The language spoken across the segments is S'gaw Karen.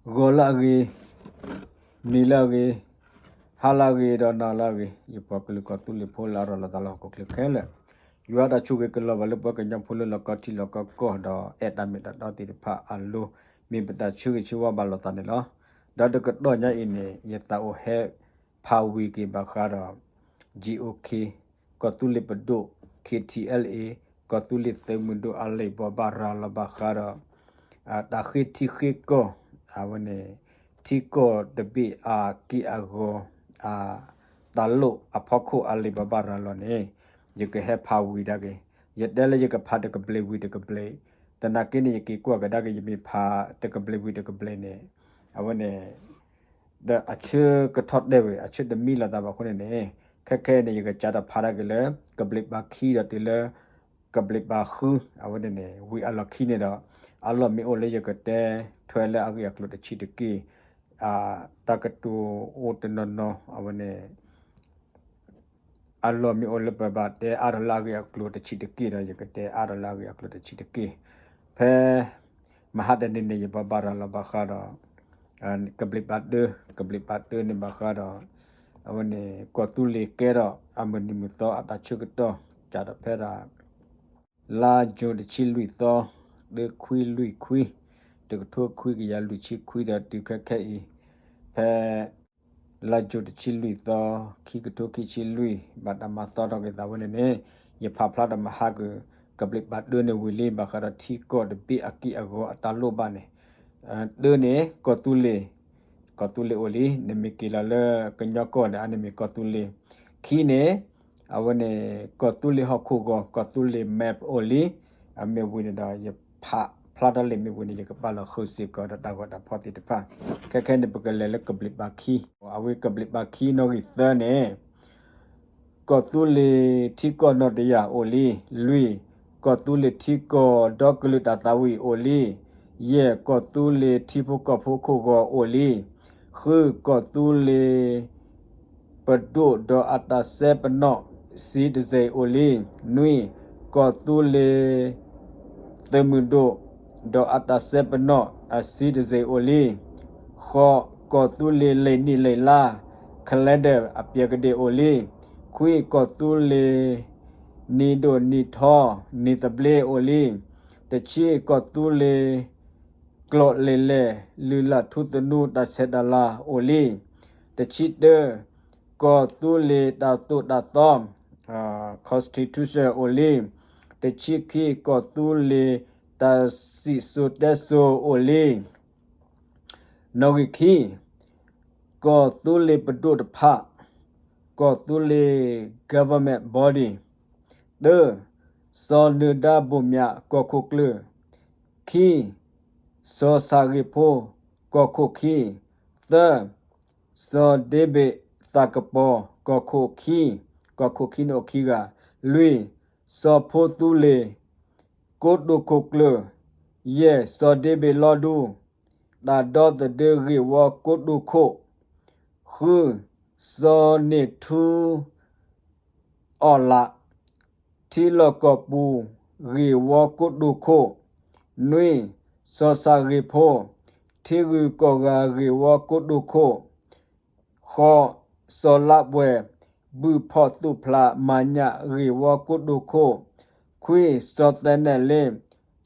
ဂီၤလၢအဂ့ၤ, နံၤလၢအဂ့ၤ, ဟါလၢအဂ့ၤ ဒီးနၤလၢအဂ့ၤ, ယပှၤကလုာ်ကီၢ်သူလ့ၤဖိလၢအရၤလီၤသးလၢဟီၣ်ခိၣ်ချၢခဲလၢာ်, ယွၤတၢ်ဆိၣ်ဂ့ၤကလီၤဘၣ်လၢပှၤကညီဖိလၢလီၢ်ကီၢ်ထံလီၢ်ကီၢ်ကီၢ် ဒီးအဲၣ်တၢ်မ့ၢ်တၢ်တီသ့ၣ်တဖၣ်အလိၤ, မ့ၢ်ပတၢ်ဆၢဂ့ၤဆၢဝါဘၣ်လိာ်သးန့ၣ်လီၤ. ဒီးတကတီၢ်ညါအံၤန့ၣ် ယသးအိၣ်ဟဲဖးဝံၤက့ၤဘၣ်ဃးဒီး GOK ကီၢ်သူလ့ၤပဒိၣ် KTLA ကီၢ်သူလ့ၤသုးမုၢ်ဒိၣ်အလံာ်ဘိးဘၣ်ရၤလီၤဘၣ်ဃးဒီး တၢ်ဃ့ထံဃ့ကီၢ် အဝဲန့ၣ် ထံကီၢ်တဘ့ၣ်အက့ၢ်အဂီၤ တၢ်လိၣ်အဖီခိၣ်အလံာ်ဘိးဘၣ်ရၤလီၤန့ၣ် ယကဟဲဖးဝံၤဒၣ်က့ၤ, ယတဲလၢယကဖးတကဘျံးဝံၤတကဘျံး, သနာ်က့န့ၣ် ယက့ၤကွၢ်ကဒါက့ၤ ယမ့ၢ်ဖးတကဘျံးဝံၤတကဘျံးန့ၣ် အဝဲန့ၣ် ဒီးအဆၢကထီၣ်တဲဝဲ အဆၢတမံလီၤသးဘၣ်အဃိန့ၣ်န့ၣ် ခဲခဲအံၤန့ၣ် ယကစးထီၣ်ဖးဒၣ်က့ၤလၢ ကဘျံးပၤခံဒီးတုၤလၢ ကဘျံးပၤဃု အဝဲန့ၣ်န့ၣ် ဝံၤအလီၢ်ခံန့ၣ်ဒီး အလီၢ်မ့ၢ်အိၣ်လၢယကတဲထွဲလၢအဂ့ၢ်အကျိၤတဆံးတက့ၢ်, တၢ်ကတိၤအိၣ်တနီၤနီၤ အဝဲန့ၣ် အလီၢ်မ့ၢ်အိၣ်လၢပဘၣ်တဲအါထီၣ်လၢအဂ့ၢ်အကျိၤတဆံးတက့ၢ်ဒီး ယကတဲအါထီၣ်လၢအဂ့ၢ်အကျိၤတဆံးတက့ၢ်. ဖဲမဟါတနံၤန့ၣ် ယဘိးဘၣ်ရၤလီၤဘၣ်ဃးဒီး ကဘျံးပၤတၢ, ကဘျံးပၤတၢန့ၣ်ဘၣ်ဃးဒီး အဝဲန့ၣ် ကီၢ်သူလ့ၤကဲထီၣ်အမုၢ်နံၤမုၢ်သီအတၢ်ဆၢကတီၢ် စးထီၣ်ဖဲဒၣ် လါယူၤတဆံလွံၢ်သီ တခွံလွံၢ်ခွံ, တကထိခွံကယၤလွံၢ်ဆံခွံဒီးတုၤခဲခဲအံၤ ဖဲ လါယူၤတဆံလွံၢ်သီ ခံကထိခံဆံလွံၢ် ဘၣ်တၢ်မၤသီထီၣ်က့ၤသးဝဲန့ၣ်န့ၣ် ယဖးဖျါတၢ်မဟါက ကဘျံးပၤတၢန့ၣ်ဝံၤလံ ဘၣ်ဃးဒီးထံကီၢ်တဘ့ၣ်အက့ၢ်အဂီၤအတၢ်လိၣ်ဘၣ်န့ၣ် တၢန့ၣ် ကီၢ်သူလ့ၤ, ကီၢ်သူလ့ၤအိၣ်လံ, နမ့ၢ်က့ၤလီၤလၢကညီကီၢ်န့ၣ် အန့ၣ်မ့ၢ်ကီၢ်သူလ့ၤ, ခံန့ၣ် အဝဲန့ၣ် ကီၢ်သူလ့ၤဟီၣ်ခိၣ်ဂီၤ ကီၢ်သူလ့ၤ map အိၣ်လံ, အမ့ၢ်ဝံၤန့ၣ်ဒီး ယဖးဖျါထီၣ်လံာ်မ့ၢ်ဝံၤန့ၣ် ယကပာ်လီၤဃုာ်စ့ၢ်ကီးဒီးတၢ်ဂီၤတၢ်ဖီသ့ၣ်တဖၣ်, ခဲခဲန့ၣ် ပကလဲၤလၢကဘျံးပၤခံ, အဝဲကဘျံးပၤခံနီၣ်ဂံၢ်သၢန့ၣ် ကီၢ်သူလ့ၤထံကီၢ်နီၣ်တယၢ်အိၣ်လံ, လွံၢ်, ကီၢ်သူလ့ၤထံကီၢ်ဒီကလုာ်တၢ်သးဝံၣ်အိၣ်လံ, ယဲၢ်, ကီၢ်သူလ့ၤထံဖိကီၢ်ဖိခိၣ်ဂီၤအိၣ်လံ, ဃု, ကီၢ်သူလ့ၤ ပဒိၣ်ဒီးအတၢ်စဲပနီၣ် citizen အိၣ်လံ, နွံ, ကီၢ်သူလ့ၤ သုးမုၢ်ဒိၣ် ဒီးအတၢ်စဲပနီၣ် အ citizen အိၣ်လံ, ဃိး, ကီၢ်သူလ့ၤလံာ်နံၣ်လံာ်လါ calendar အပျဲၢ်ကဒ့ၣ်အိၣ်လံ, ခွံ, ကီၢ်သူလ့ၤ နံၤဒိၣ်နံၤထီ နံၤသဘျ့အိၣ်လံ, တဆံ, ကီၢ်သူလ့ၤ ကျိာ်လံာ်လဲၢ် လုၢ်လၢ်ထူသနူတၢ်ဆဲးတၢ်လၤအိၣ်လံ, တဆံတၢ, ကီၢ်သူလ့ၤတၢ်သိၣ်တၢ်သီ constitution အိၣ်လံ, တဆံခံ, ကီၢ်သူလ့ၤတၢ်စံၣ်စိၤတဲစိၤအိၣ်လံ, နီၣ်ဂံၢ်ခံ, ကီၢ်သူလ့ၤပဒိၣ်တဖၣ် ကီၢ်သူလ့ၤ government body, တၢ, စီၤနၢၤဒါဘိၣ်မၠး ကီၢ်ခိၣ်ကျၢၢ်, ခံ, စီၤဆၣ်ဂ့ၤဖိ ကီၢ်ခိၣ်ခံ, သၢ, စီၤဒ့ဘ့ၣ်သးကပီၤ ကီၢ်ခိၣ်ခံ, ကီၢ်ခိၣ်ခံန့ၣ်အိၣ်ခံဂၤ, လွံၢ်, စီၤဖိသူလ့ၤ ကိတိာ်ခိၣ်ကျၢၢ်, ယဲၢ်, စီၤဒ့ဘ့ၣ်လီဒူ တၢ်ဒီသဒၢဂ့ၢ်ဝီကိတိာ်ခိၣ်, ဃု, စီၤန့ၣ်ထူအီၣ်လး ထံလီၢ်ကီၢ်ပူၤ ဂ့ၢ်ဝီကိတိာ်ခိၣ်, နွံ, စီၤဆၣ်ဂ့ၤဖိ ထံဂုၤကီၢ်ဂၤဂ့ၢ်ဝီကိတိာ်ခိၣ်, ဃိး, စီၤလါပှဲၤ ဘုၣ်ဖီၣ်သူၣ်ဖျးမၤညၣ်ဂ့ၢ်ဝီကိတိာ်ခိၣ်, ခွံ, စီၤသဲနဲၣ်လ့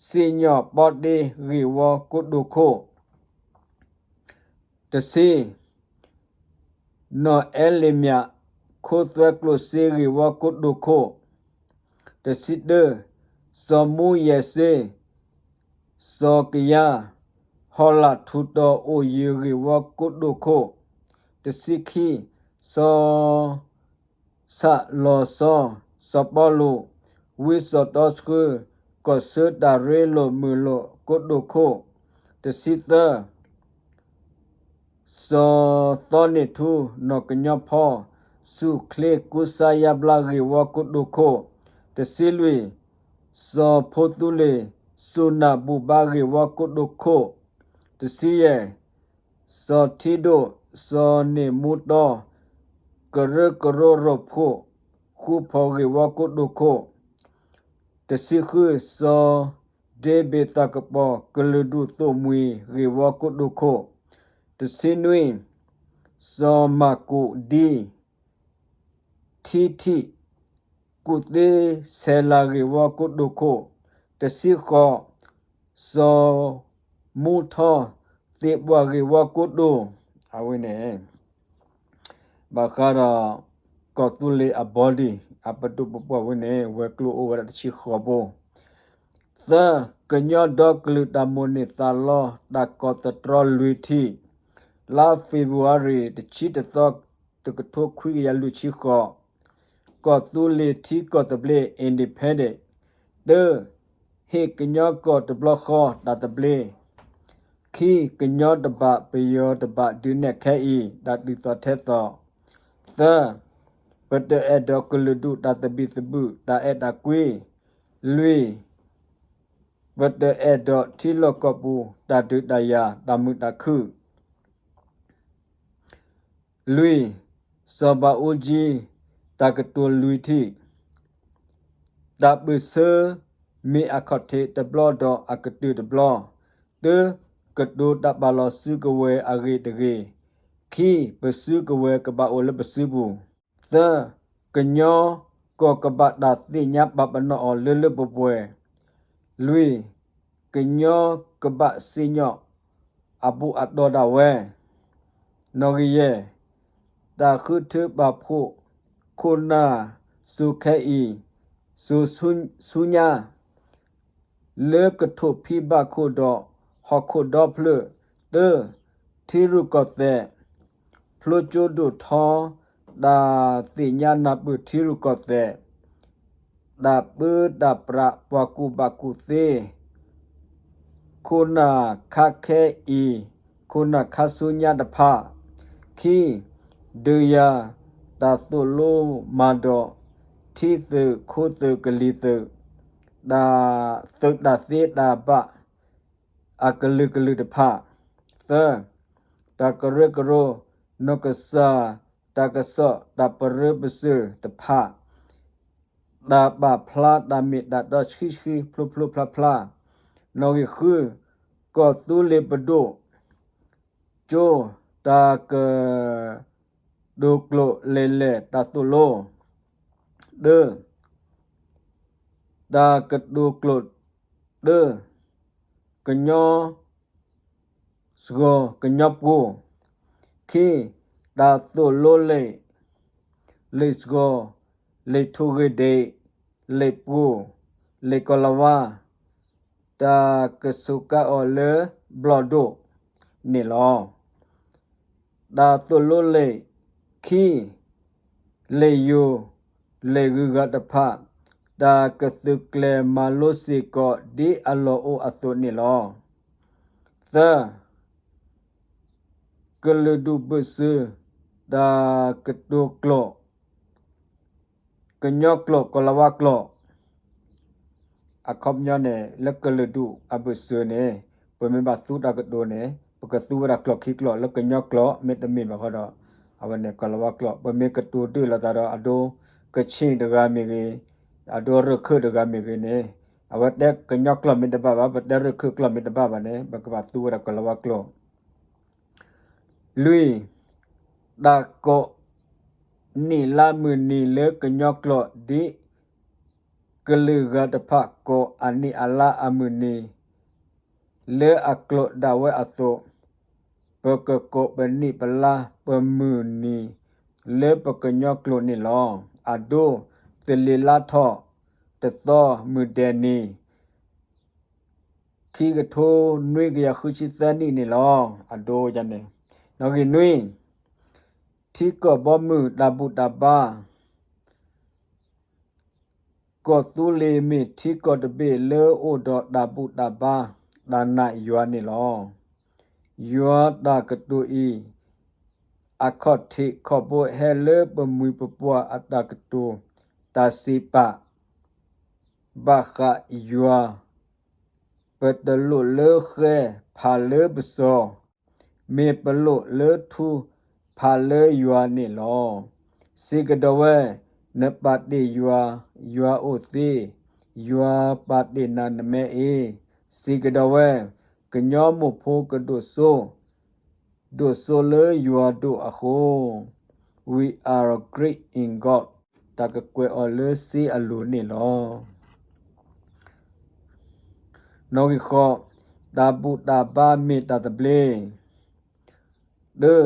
စံၣ်ညီၣ်ပီတ့ဂ့ၢ်ဝီကိတိာ်ခိၣ် တဆံ, နီၢ်အဲလ့ၣ်မၠး ခိသွဲကျိၣ်စ့ဂ့ၢ်ဝီကိတိာ်ခိၣ်, တဆံတၢ, စီၤမူယဲၢ်စ့ စီၤကယါ ဟီၣ်လာ်ထူးတီၤအိၣ်ယၢၤဂ့ၢ်ဝီကိတိာ်ခိၣ်, တဆံခံ, စီၤ ဆၣ်လီၤစီ စီၤပီလူး ဝံစီၤတီဆှၢ ကီၢ်ဆၢတၢ်ရ့လိာ်မုာ်လိာ်ကိတိာ်ခိၣ်, တဆံသၢ, စီၤသီန့ၣ်ထူ နီၢ်ကညီဖီ ဆူၣ်ချ့ကူစါယါဘျါဂ့ၢ်ဝီကိတိာ်ခိၣ်, တဆံလွံၢ်, စီၤဖိသူလ့ၤ စူၢ်နၢ်ဘူၣ်ဘါဂ့ၢ်ဝီကိတိာ်ခိၣ်, တဆံယဲၢ်, စီၤထံဒိၣ် စီၤန့ၣ်မူတီ ကရၢကရိရိၣ်ဖှိၣ် ဃူဖီၣ်ဂ့ၢ်ဝီကိတိာ်ခိၣ်, တဆံဃု, စီၤဒ့ဘ့ၣ်သးကပီၤ ကလုာ်ဒူၣ်သိၣ်မှံၤဂ့ၢ်ဝီကိတိာ်ခိၣ်, တဆံနွံ, စီၤမၤကူးဒံ ထံထံး ကူးသ့ဆဲးလၤဂ့ၢ်ဝီကိတိာ်ခိၣ်, တဆံဃိး, စီၤမူထီ သ့ၣ်ပှၢ်ဂ့ၢ်ဝီကိတိာ်, အဝဲန့ၣ် ဘၣ်ဃးဒီး ကီၢ်သူလ့ၤအ body အပဒိၣ်ပပှၢ်ဝဲန့ၣ် ဝဲၤကျိၤအိၣ်ဝဲဒၣ်တဆံဃိးဘိ. သၢ, ကညီဒီကလုာ်တၢ်မိၣ်န့ၢ်သးလီ တၢ်ကီၢ်သတြီလွံၢ်ထံး, လါ February တဆံတသီ တကထိခွံကယၤလွံၢ်ဆံဃိး, ကီၢ်သူလ့ၤထံကီၢ်သဘျ့ independent. တၢ, ဟ့ၣ်ကညီကီၢ်တဘျီဃီတၢ်သဘျ့. ခံ, ကညီတဘၣ်ပယီၤတဘၣ်ဒုးနဲၣ်ခဲအံၤ တၢ်ဒုးသီၣ်ထဲသိး. သၢ, ပတအဲၣ်ဒိးကလုာ်ဒူၣ်တၢ်သဘံၣ်သဘုၣ် တၢ်အဲၣ်တၢ်ကွံ. လွံၢ်, ပတအဲၣ်ဒိးထံလီၢ်ကီၢ်ပူၤ တၢ်ဒုးတၢ်ယၤ တၢ်မုာ်တၢ်ခုၣ်. လွံၢ်, စီၤဘးအူကၠံ တၢ်ကတိၤလွံၢ်ထံး, တၢ်ပၢၢ်ဆၢ မ့ၢ်အခီၣ်ထံးတဘျီဒီးအကတၢၢ်တဘျီ. တၢ, ကတိၤတၢ်ပာ်လီၤစုကဝဲၤအဂ့ၢ်တဂ့ၢ်. ခံ, ပစုကဝဲၤကဘၣ်အိၣ်လၢပစုပူၤ. သၢ, ကညီကီၢ်ကဘၣ်တၢ်သ့ၣ်ညါပာ်ပနီၣ်အီၤလၢလၢပှဲၤပှဲၤ. လွံၢ်, ကညီကဘၣ်စံၣ်ညီၣ် အဘူးအတီၢ်ဒၣ်ဝဲ. နီၣ်ဂံၢ်ယဲၢ်, တၢ်ဃုထၢပာ်ဖှိၣ် ခိၣ်နၢ်စိၤခဲအံၤ စိၤဆူညါ လၢကထိၣ်ဖံးဘၣ်ခိၣ်ဒီးဟီၣ်ခိၣ်ဒီဖျၢၣ်. တၢ, ထံရူၢ်ကီၢ်သဲး ဖျိကၠိဒိၣ်ထီ တၢ်သ့ၣ်ညါနၢ်ပၢၢ်ထံရူၢ်ကီၢ်သဲး တၢ်ပၢတၢ်ပြးပှၤကူၣ်ဘၣ်ကူၣ်သ့ ခိၣ်နၢ်ခါခဲအံၤ ခိၣ်နၢ်ခါဆူညါတဖၣ်. ခံ, ဒုးယၤတၢ်သိၣ်လိမၤဒီး ထံသုးခိၣ်သုးကလံၤသုး တၢ်သုးတၢ်သ့တၢ်ဘၣ် အကလုာ်ကလုာ်တဖၣ်. သၢ, တၢ်ကရၢကရိ နီၢ်ကစၢ် တၢ်ကစီၣ်တၢ်ပရၢပစၢၤတဖၣ် တၢ်ပာ်ဖျါတၢ်မ့ၢ်တၢ်တီဆှံဆှံဖျိဖျိဖျါဖျါ. နီၣ်ဂံၢ်ဃု, ကီၢ်သူလ့ၤပဒိၣ်ကၠိ တၢ်ကတိၤကျိာ်လဲၢ်လဲၢ်တၢ်သိၣ်လိ. တၢ, တၢ်ကတိၤကျိာ် တၢ, ကညီစှီၤကညီပှိၤ. ခံ, တၢ်သိၣ်လိလံာ် လံာ်စှီၤ လံာ်ထိၣ်ဂ့ၤဒဲး လံာ်ပှိၤ လံာ်ကီၤလၤဝါ တၢ်ကစူးကါအီၤလၢဘျီၣ်ဒိၣ်န့ၣ်လီၤ. တၢ်သိၣ်လိလံာ်. ခံ, လံာ်ယိၤ လံာ်ဂုၤဂၤတဖၣ် တၢ်ကသုးကျဲၤမၤလိစ့ၢ်ကီးဒ်အလီၢ်အိၣ်အသိးန့ၣ်လီၤ. သၢ, ကလုာ်ဒူၣ်ဘၢၣ်စၢၤ တၢ်ကတိၤကျိာ် ကညီကျိာ် ကီၤလၤဝါကျိာ်. အခီပညီန့ၣ် လၢကလုာ်ဒူၣ်အဘၢၣ်စၢၤန့ၣ် ပမ့ၢ်ဘၣ်သူတၢ်ကတိၤန့ၣ် ပကသူဝဲဒၣ်ကျိာ်ခံကျိာ် လၢကညီကျိာ် မ့တမ့ၢ်ဘၣ်ဃီဒီး အဝဲန့ၣ် ကီၤလၤဝါကျိာ်. ပမ့ၢ်ကတိၤဒုးလိာ်သးဒီး အဒိကဆ့ၣ်တဂၤမ့ၢ်ဂ့ၤ, အဒိရခၢၣ်တဂၤမ့ၢ်ဂ့ၤန့ၣ် အဝဲတဲကညီကျိာ်မ့ၢ်တဘၣ်ဘၣ်, ပတဲရခၢၣ်ကျိာ်မ့ၢ်တဘၣ်ဘၣ်န့ၣ် ပကဘၣ်သူဝဲဒၣ်ကီၤလၤဝါကျိာ်. လွံၢ်, တၢ်ကိးနံၣ်လါမုၢ်နံၤလၢကညီကျိာ် ဒ်ကလုာ်ဂၤတဖၣ်ကိးအနံၣ်အလါအမုၢ်နံၤ လၢအကျိာ်ဒၣ်ဝဲအသိး, ပကကိးပနံၣ်ပလါပမုၢ်နံၤ လၢပကညီကျိာ်န့ၣ်လီၤ. အဒိ, သလ့ၤလါထီၣ်တသီ မုၢ်ဒဲးနံၤ ခံကထိနွံကယၤဃုဆံသၢနံၣ်န့ၣ်လီၤ. အဒိန့ၣ်, နီၣ်ဂံၢ်နွံ, ထံကီၢ်ဘီမုၢ်တၢ်ဘူၣ်တၢ်ဘါ ကီၢ်သူလ့ၤမ့ၢ်ထံကီၢ်တဘ့ၣ်လၢအိၣ်ဒီးတၢ်ဘူၣ်တၢ်ဘါ တၢ်နာ်ယွၤန့ၣ်လီၤ. ယွၤတၢ်ကတိၤအံၤ အခီၣ်ထံးခီၣ်ဘိဟဲလၢပမှံၤပပှၢ်အတၢ်ကတိၤ တၢ်စံးပာ် ဘၣ်ဃးယွၤ, ပတလိၣ်လၢဃဲဖးလၢပစီၤ, မ့ၢ်ပလိၣ်လၢထူဖးလၢယွၤန့ၣ်လီၤ. စံးကဒီးဝဲ, နပာ်တ့ၢ်ယွၤ, ယွၤအိၣ်သ့, ယွၤပာ်တ့ၢ်နၤနမဲအ့ၣ်. စံးကဒီးဝဲ, ကညီမိၢ်ဖိကဒိၣ်စိ, ဒိၣ်စိလၢယွၤဒိၣ်အဃိ, We are great in God, တၢ်ကကွဲးအီၤလၢစ့အလိၤန့ၣ်လီၤ. နီၣ်ဂံၢ်ဃိး, တၢ်ဘူၣ်တၢ်ဘါမ့ၢ်တၢ်သဘျ့. တၢ,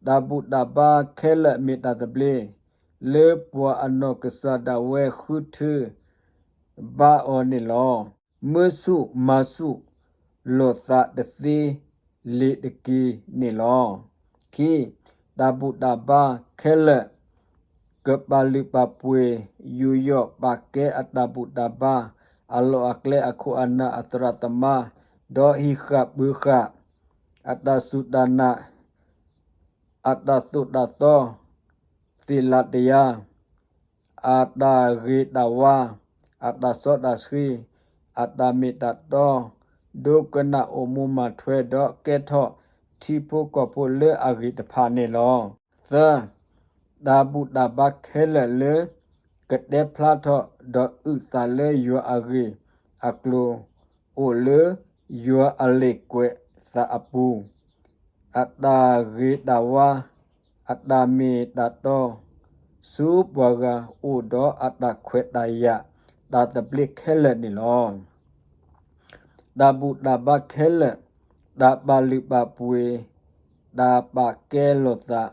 တၢ်ဘူၣ်တၢ်ဘါခဲလၢာ်မ့ၢ်တၢ်သဘျ့, လၢပှၤအနီၢ်ကစၢ်ဒၣ်ဝဲဃုထၢဘါအီၤန့ၣ်လီၤ. မုာ်ဆူၣ်မၤဆူၣ်လိာ်သးတသ့လံာ်တက့ၢ်န့ၣ်လီၤ. ခံ, တၢ်ဘူၣ်တၢ်ဘါခဲလၢာ် ကပာ်လုၢ်ပာ်ပှ့ၤ ယူးယီၣ်ပာ်ကဲအတၢ်ဘူၣ်တၢ်ဘါ, အလီၢ်အကျဲအခိၣ်အနၢ်အသရၣ်သမါ, ဒီးဟံးဃာ်ပၢၤဃာ် အတၢ်စူၢ်တၢ်နာ်, အတၢ်သိၣ်တၢ်သီ, သ့ၣ်လၤတယၤ, အတၢ်ဂ့ၤတၢ်ဝါ, အတၢ်စီတၢ်ဆှံ, အတၢ်မ့ၢ်တၢ်တီ, ဒိကနၣ်အိၣ်မူမၤထွဲ ဒီးကဲထီၣ်ထံဖိကီၢ်ဖိလၢအဂ့ၤတဖၣ်န့ၣ်လီၤ. သၢ, တၢ်ဘူၣ်တၢ်ဘါခဲလၢာ်လၢ ကတဲဖျါထီၣ် ဒီးအုၣ်သးလၢယွၤအဂ့ၢ်အကျိၤ အိၣ်လၢယွၤအလံာ်ကွဲးသးအပူၤ, အတၢ်ဂ့ၤတၢ်ဝါ, အတၢ်မ့ၢ်တၢ်တီ, ဆူပှၤဂၤအိၣ်ဒီးအတၢ်ခွဲးတၢ်ယာ် တၢ်သဘျ့ခဲလၢာ်န့ၣ်လီၤ. တၢ်ဘူၣ်တၢ်ဘါခဲလၢာ်, တၢ်ပာ်လုၢ်ပာ်ပှ့ၤ, တၢ်ပာ်ကဲလိာ်သး,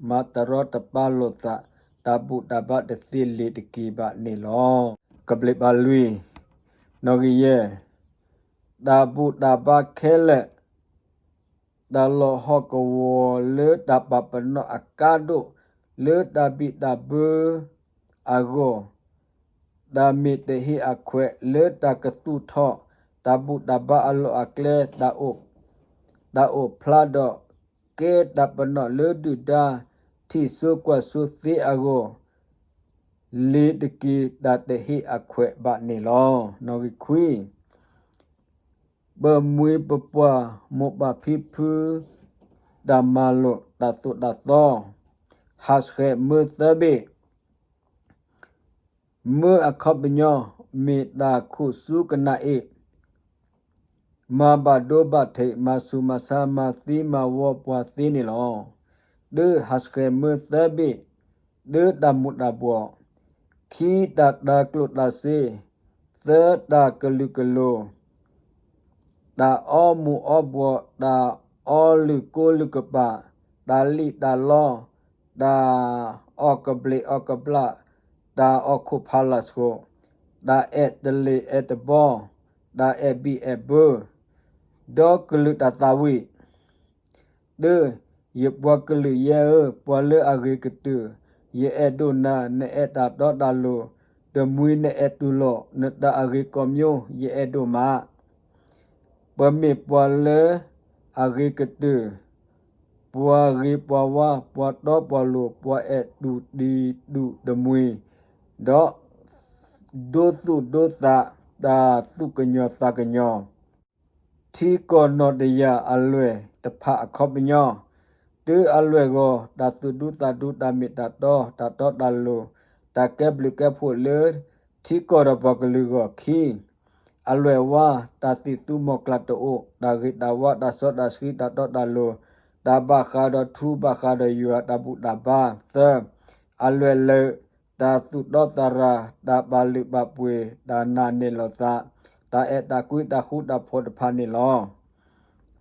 မၤတရီတပါလိာ်သး, တၢ်ဘူၣ်တၢ်ဘါတသ့လံာ်တက့ၢ်ဘၣ်န့ၣ်လီၤ. ကဘျံးပၤလွံၢ်, နီၣ်ဂံၢ်ယဲၢ်, တၢ်ဘူၣ်တၢ်ဘါခဲလၢာ် တၢ်လီၤဟီၣ်ကဝီၤလၢတၢ်ပာ်ပနီၣ်အကါဒိၣ် လၢတၢ်ဘံၣ်တၢ်ဘၢအဂီၢ်, တၢ်မ့ၢ်တဟ့ၣ်အခွဲးလၢတၢ်ကသူၣ်ထီၣ် တၢ်ဘူၣ်တၢ်ဘါအလီၢ်အကျဲ, တၢ်အိၣ်ဖျါဒီးကဲတၢ်ပနီၣ်လၢဒုၣ်ဒါ ထံၣ်စိကွၢ်စိသ့အဂီၢ် လံာ်တက့ၢ် တၢ်တဟ့ၣ်အခွဲးဘၣ်န့ၣ်လီၤ. နီၣ်ဂံၢ်ခွံ, ပမှံၤပပှၢ်မိၢ်ပၢ်ဖံဖု တၢ်မၤလိာ်တၢ်သိၣ်တၢ်သီ, ဟးဆှဲးမၢသၢဘ့ၣ်, မၢအခီပညီ မ့ၢ်တၢ်ခိၣ်ဆူကနၣ်အ့ၣ်, မၤဘၣ်ဒိဘၣ်ထံး မၤဆူးမၤဆါ မၤသံမၤဝီပှၤသ့န့ၣ်လီၤ. တၢ, ဟးဆှဲးမၢသၢဘ့ၣ်, တၢ, တၢ်မူးတၢ်ဘှီး, ခံ, တၢ်တၤကျိၣ်တၤစ့, သၢ, တၢ်ကလုာ်ကလိၤ တၢ်အီမူးအီဘှီး, တၢ်အီလုၢ်ကိလုၢ်ကပာ်, တၢ်လံၣ်တၢ်လီ, တၢ်အီၣ်ကဘျံးအီၣ်ကဘျၣ်, တၢ်အီၣ်ခိၣ်ဖးလၢ်ဆှိး, တၢ်အဲၣ်တလ့ၤအဲၣ်တဘီ, တၢ်အဲၣ်ဘံၣ်အဲၣ်ဘၢ, ဒီးကလုာ်တၢ်သးဝံၣ် တၢ, ယပှၤကလုာ်ယဲဧၢ, ပှၤလၢအဂ့ၤကတၢၢ် ယအဲၣ်ဒိၣ်နၤ, နအဲၣ်တၢ်တီတၢ်လိၤ, တမှံၤနအဲၣ်တူၢ်လိာ် နတၢ်အဂ့ၤကိးမံၤ ယအဲၣ်ဒိၣ်မး. ပမ့ၢ်ပှၤလၢအဂ့ၤကတၢၢ်, ပှၤဂ့ၤပှၤဝါ, ပှၤတီပှၤလိၤ, ပှၤအဲၣ်တူၢ်တံၤတူၢ်တမှံၤ, ဒီး ဒိသူၣ်ဒိသး တၢ်သူၣ်ကညီၤသးကညီၤ ထံကီၢ်နီၢ်တယၢ်အလွဲၢ်တဖၣ်အခီပညီ, တၢအလွဲၢ်ဂီၤ တၢ်သူၣ်ဒူသးဒူ တၢ်မ့ၢ်တၢ်တီ တၢ်တီတၢ်လိၤ တၢ်ကဲဘျုးကဲဖှိၣ်လၢထံကီၢ်ဒီးပှၤကလုာ်အဂီၢ်, ခံ, အလွဲၢ်ဝါ တၢ်သံၣ်သူမီၢ်ကျၢ်တအိၣ် တၢ်ဂ့ၤတၢ်ဝါ တၢ်စီတၢ်ဆှံ တၢ်တီတၢ်လိၤ တၢ်ဘၣ်ဃးဒီးထူဘၣ်ဃးဒီးယွၤ တၢ်ဘူၣ်တၢ်ဘါ, သၢ, အလွဲၢ်လၢာ် တၢ်သူၣ်တီသးရၤ တၢ်ပာ်လုၢ်ပာ်ပှ့ၤ တၢ်နာ်န့ၢ်လီၤသး တၢ်အဲၣ်တၢ်ကွံတၢ်ဃူတၢ်ဖိးတဖၣ်န့ၣ်လီၤ.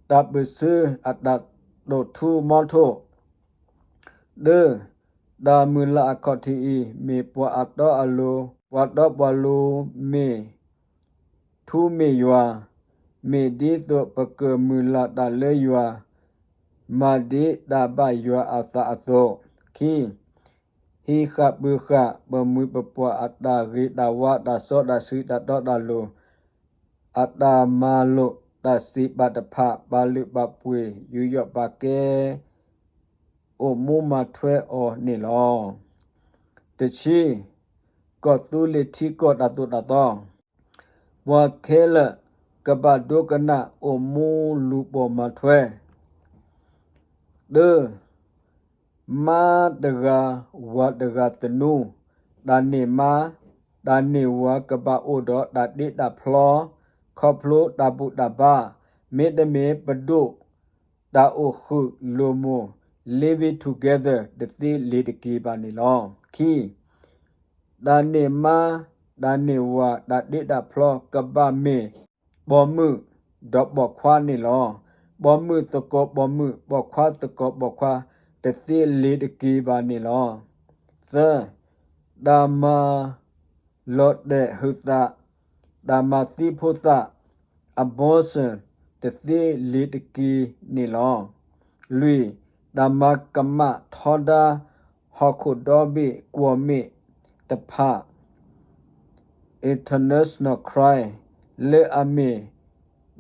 တၢ်ပၢၢ်ဆၢအတၢ်တိာ်ထူမီထိၣ်, တၢ, တၢ်မုၢ်လၢ်အခီၣ်ထံးအံၤ မ့ၢ်ပှၤအတီအလိၤ, ပှၤတီပှၤလိၤမ့ၢ် ထူမ့ၢ်ယွၤ, မ့ၢ်ဒ်သိးပကမုၢ်လၢ်တၢ်လၢယွၤ, မၤဒ်တၢ်ဘၣ်ယွၤအသးအသိး, ခံ, ဟံးဃာ်ပၢၤဃာ် ပမှံၤပပှၢ်အတၢ်ဂ့ၤတၢ်ဝါ တၢ်စီတၢ်ဆှံ တၢ်တီတၢ်လိၤ အတၢ်မၤလိာ်တၢ်စံးပာ်တဖၣ် ပာ်လုၢ်ပာ်ပှ့ၤ ယူးယီၣ်ပာ်ကဲ အိၣ်မူမၤထွဲအီၤန့ၣ်လီၤ. တဆံ, ကီၢ်သူလ့ၤထံကီၢ်တၢ်သိၣ်တၢ်သီ, ပှၤခဲလၢာ်ကဘၣ်ဒိကနၣ်အိၣ်မူလူၤပိာ်မၤထွဲ, တၢ, မါတဂၤဝၤတဂၤသနူ, တၢ်န့ၢ်မါ တၢ်န့ၢ်ဝၤကဘၣ်အိၣ်ဒီးတၢ်တ့တၢ်ဖျီ ခီဖျိတၢ်ဘူၣ်တၢ်ဘါ, မ့တမ့ၢ်ပဒိၣ် တၢ်အိၣ်ဃုာ်လိာ်မိၢ် living together တသ့လ့ၤတက့ၤဘၣ်န့ၣ်လီၤ. ခံ, တၢ်န့ၢ်မါ, တၢ်န့ၢ်ဝၤ, တၢ်တ့တၢ်ဖျီ ကဘၣ်မ့ၢ်ပိာ်မုၣ်ဒီးပိာ်ခွါန့ၣ်လီၤ. ပိာ်မုၣ်သကိးပိာ်မုၣ်, ပိာ်ခွါသကိးပိာ်ခွါ တသ့လ့ၤတက့ၤဘၣ်န့ၣ်လီၤ. သၢ, တၢ်မၤလီၤတဲာ်ဟုးသး, တၢ်မၤသံဖိသၣ် abortion တသ့လ့ၤတက့ၤန့ၣ်လီၤ. လွံၢ်, တၢ်မၤကမၣ်ထီဒါ ဟီၣ်ခိၣ်ဒီဘ့ၣ်ကွီၢ်မ့ၣ်တဖၣ် international crime လၢအမ့ၢ်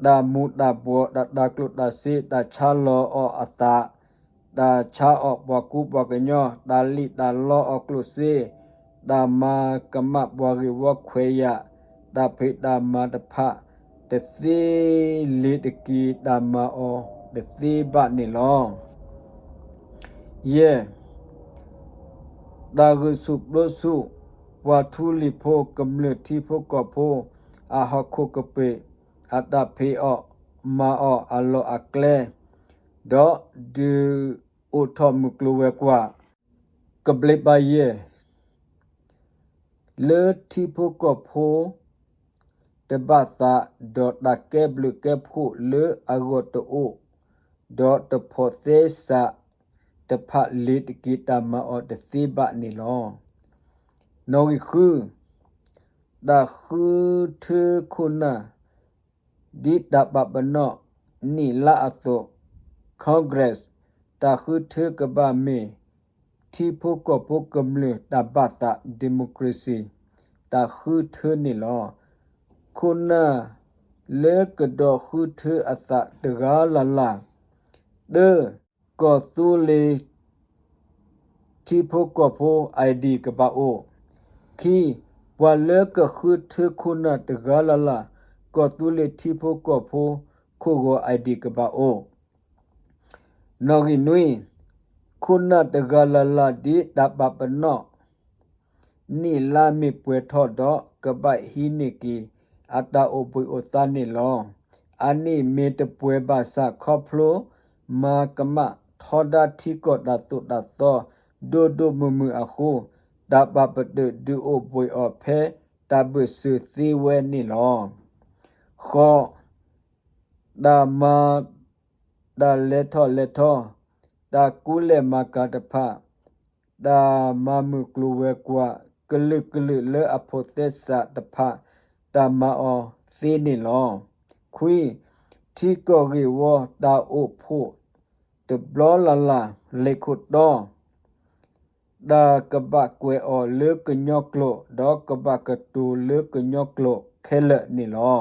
တၢ်မူၤတၢ်ဘှီး တၢ်တၤကျိၣ်တၤစ့ တၢ်ဆါလီၤအီၣ်အသး, တၢ်ဆါအီၣ်ပှၤကူပှၤကညီ, တၢ်လံၣ်တၢ်လီအီၣ်ကျိၣ်စ့, တၢ်မၤကမၣ်ပှၤဂ့ၢ်ဝီခွဲးယာ်, တၢ်ဖံးတၢ်မၤတဖၣ် တသ့လ့ၤတက့ၤ တၢ်မၤအီၤတသ့ဘၣ်န့ၣ်လီၤ. ယဲၢ်, တၢ်ဂုာ်ဆူၣ်ပျိဆူၣ် ပှၤထူလံၤဖိကမျၢၢ်ထံဖိကီၢ်ဖိ အဟီၣ်ခိၣ်ကပ့ၤ အတၢ်ဖံးအီၣ်မၤအီၣ်အလီၢ်အကျဲ ဒီးဒုးအိၣ်ထီၣ်မုၢ်ကျိၤဝဲၤကွာ် ကဘျံးပၤယဲၢ် လၢထံဖိကီၢ်ဖိ တဘၣ်သး ဒီးတၢ်ကဲဘျုးကဲဖှိၣ်လၢအဂီၢ်တအိၣ်, ဒီးတဖိးသဲစးတဖၣ်လ့ၤတက့ၤ တၢ်မၤအီၤတသ့ဘၣ်န့ၣ်လီၤ. နီၣ်ဂံၢ်ဃု, တၢ်ဃုထၢခိၣ်နၢ် ဒ်တၢ်ပာ်ပနီၣ်နံၣ်လါအသိး, Congress တၢ်ဃုထၢကဘၣ်မ့ၢ် ထံဖိကီၢ်ဖိကမျၢၢ်တၢ်ဘၣ်သး democracy တၢ်ဃုထၢန့ၣ်လီၤ. ခိၣ်နၢ်လၢကဒီးဃုထၢအသးတဂၤလၢ်လၢ်, တၢ ကီၢ်သူလ့ၤ ထံဖိကီၢ်ဖိ ID ကဘၣ်အိၣ်, ခံ, ပှၤလၢကဃုထၢခိၣ်နၢ်တဂၤလၢ်လၢ် ကီၢ်သူလ့ၤထံဖိကီၢ်ဖိခိၣ်ဂီၤ ID ကဘၣ်အိၣ်. နီၣ်ဂံၢ်နွံ, ခိၣ်နၢ်တဂၤလၢ်လၢ် ဒ်တၢ်ပာ်ပနီၣ် နံၣ်လါမ့ၢ်ပှဲၤထီၣ်ဒီး ကဘၣ်ဟံးန့ၢ်က့ၤ အတၢ်အိၣ်ဘှံးအိၣ်သါန့ၣ်လီၤ. အန့ၣ်မ့ၢ်တပှဲၤဘၣ်ဆၣ်ခီဖျိ မၤကမၣ်ထီဒါထံကီၢ်တၢ်သိၣ်တၢ်သီ ဒိၣ်ဒိၣ်မုၢ်မုၢ်အဃိ, တၢ်ပာ်ပတုာ်ဒုးအိၣ်ဘှံးအီၤဖဲတၢ်ဘၢၣ်စၢၤသ့ဝဲန့ၣ်လီၤ. ဃိး, တၢ်မၤ တၢ်လဲၤထီၣ်လဲၤထီ, တၢ်ကူလဲၢ်မၤကၤတဖၣ်, တၢ်မၤမုၢ်ကျိၤဝဲၤကွာ် ကလုာ်ကလုာ်လၢအဖိးသဲစးတဖၣ် တၢ်မၤအီၤသ့န့ၣ်လီၤ. ခွံ, ထံကီၢ်ဂ့ၢ်ဝီတၢ်အိၣ်ဖှိၣ်တဘျီလၢ်လၢ် လ့ၣ်ခိၣ်တီ တၢ်ကဘၣ်ကွဲးအီၤလၢကညီကျိာ် ဒီးကဘၣ်ကတိၤလၢကညီကျိာ်ခဲလၢာ်န့ၣ်လီၤ.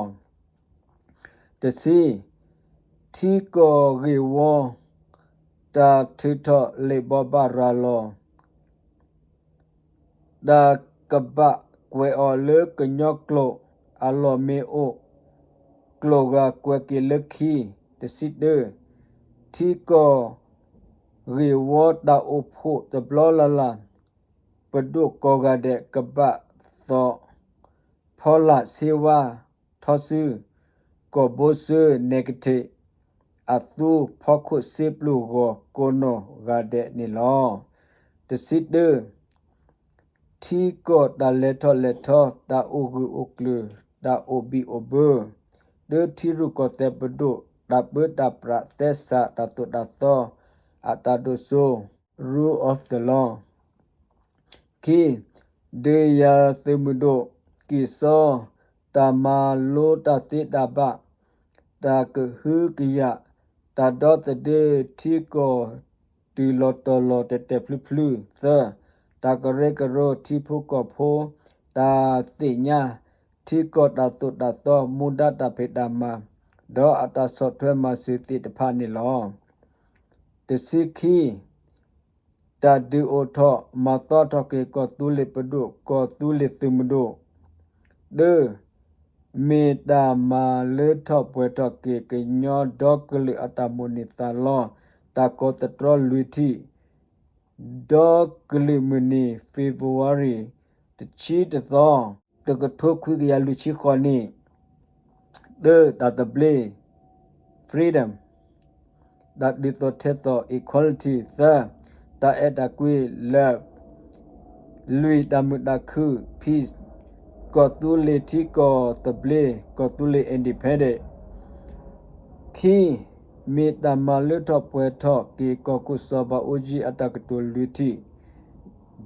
တဆံ, ထံကီၢ်ဂ့ၢ်ဝီ တၢ်ထုးထီၣ်လံာ်ဘိးဘၣ်ရၤလီၤ တၢ်ကဘၣ်ကွဲးအီၤလၢကညီကျိာ် အလီၢ်မ့ၢ်အိၣ် ကျိာ်ဂၤကွဲးက့ၤလၢခံ. တဆံတၢ, ထံကီၢ်ဂ့ၢ်ဝီတၢ်အိၣ်ဖှိၣ်တဘျီလၢ်လၢ် ပဒိၣ်ကိးဂၤဒဲးကဘၣ်သိး ဖီလာ်ဆ့ဝါ ထီဆူ ကီၢ်ဘိစၢ negative အသူ ဖီခိၣ်စ့ပျုၢ်ဂီၤကိးနီၢ်ဂၤဒဲးန့ၣ်လီၤ. တဆံတၢ, ထံကီၢ်တၢ်လဲၤထီၣ်လဲၤထီ တၢ်အိၣ်ဂၢၢ်အိၣ်ကျၢၤ တၢ်အိၣ်ဘံၣ်အိၣ်ဘၢ တၢ ထံရူၢ်ကီၢ်သဲးပဒိၣ် တၢ်ပၢတၢ်ပြးသဲစး တၢ်သိၣ်တၢ်သီ အတၢ်ဒိၣ်စိ rule of the law. ခံ, ဒုးယၤသုးမုၢ်ဒိၣ် ကံၢ်စီ တၢ်မၤလိတၢ်သ့တၢ်ဘၣ် တၢ်ကဟုကယာ် တၢ်ဒီသဒၢထံကီၢ် တုၤလီၤတီၤလီၤတဲာ်တဲာ်ဖျုဖျု. သၢ, တၢ်ကရၢကရိထံဖိကီၢ်ဖိ တၢ်သ့ၣ်ညါ ထံကီၢ်တၢ်သိၣ်တၢ်သီ မူဒါတၢ်ဖံးတၢ်မၤ ဒီးအတၢ်ဆီၣ်ထွဲမၤစၢၤသ့ၣ်တဖၣ်န့ၣ်လီၤ. တဆံခံ, တၢ်ဒုးအိၣ်ထီၣ်မၤသီထီၣ်က့ၤ ကီၢ်သူလ့ၤပဒိၣ် ကီၢ်သူလ့ၤသုးမုၢ်ဒိၣ် တၢ, မ့ၢ်တၢ်မၤလၢထီၣ်ပှဲၤထီၣ်က့ၤ ကညီဒီကလုာ်အတၢ်မိၣ်န့ၢ်သးလီ တၢ်ကိးသတြီလွံၢ်ထံၣ် ဒီကလုာ်မုၢ်နံၤ February တဆံတသီ တကထိခွံကယၤလွံၢ်ဆံဃိးနံၣ်, တၢ တၢ်သဘျ့ freedom, တၢ်ဒုးသိးထဲသိး equality, သၢ, တၢ်အဲၣ်တၢ်ကွံ love, လွံၢ်, တၢ်မုာ်တၢ်ခု peace, ကီၢ်သူလ့ၤထံကီၢ်သဘျ့, ကီၢ်သူလ့ၤ independent, ခံ, မ့ၢ်တၢ်မၤလၢထီၣ်ပှဲၤထီၣ်က့ၤ ကီၢ်ခိၣ်စီၤဘးအူကၠံအတၢ်ကတိၤလွံၢ်ထံၣ်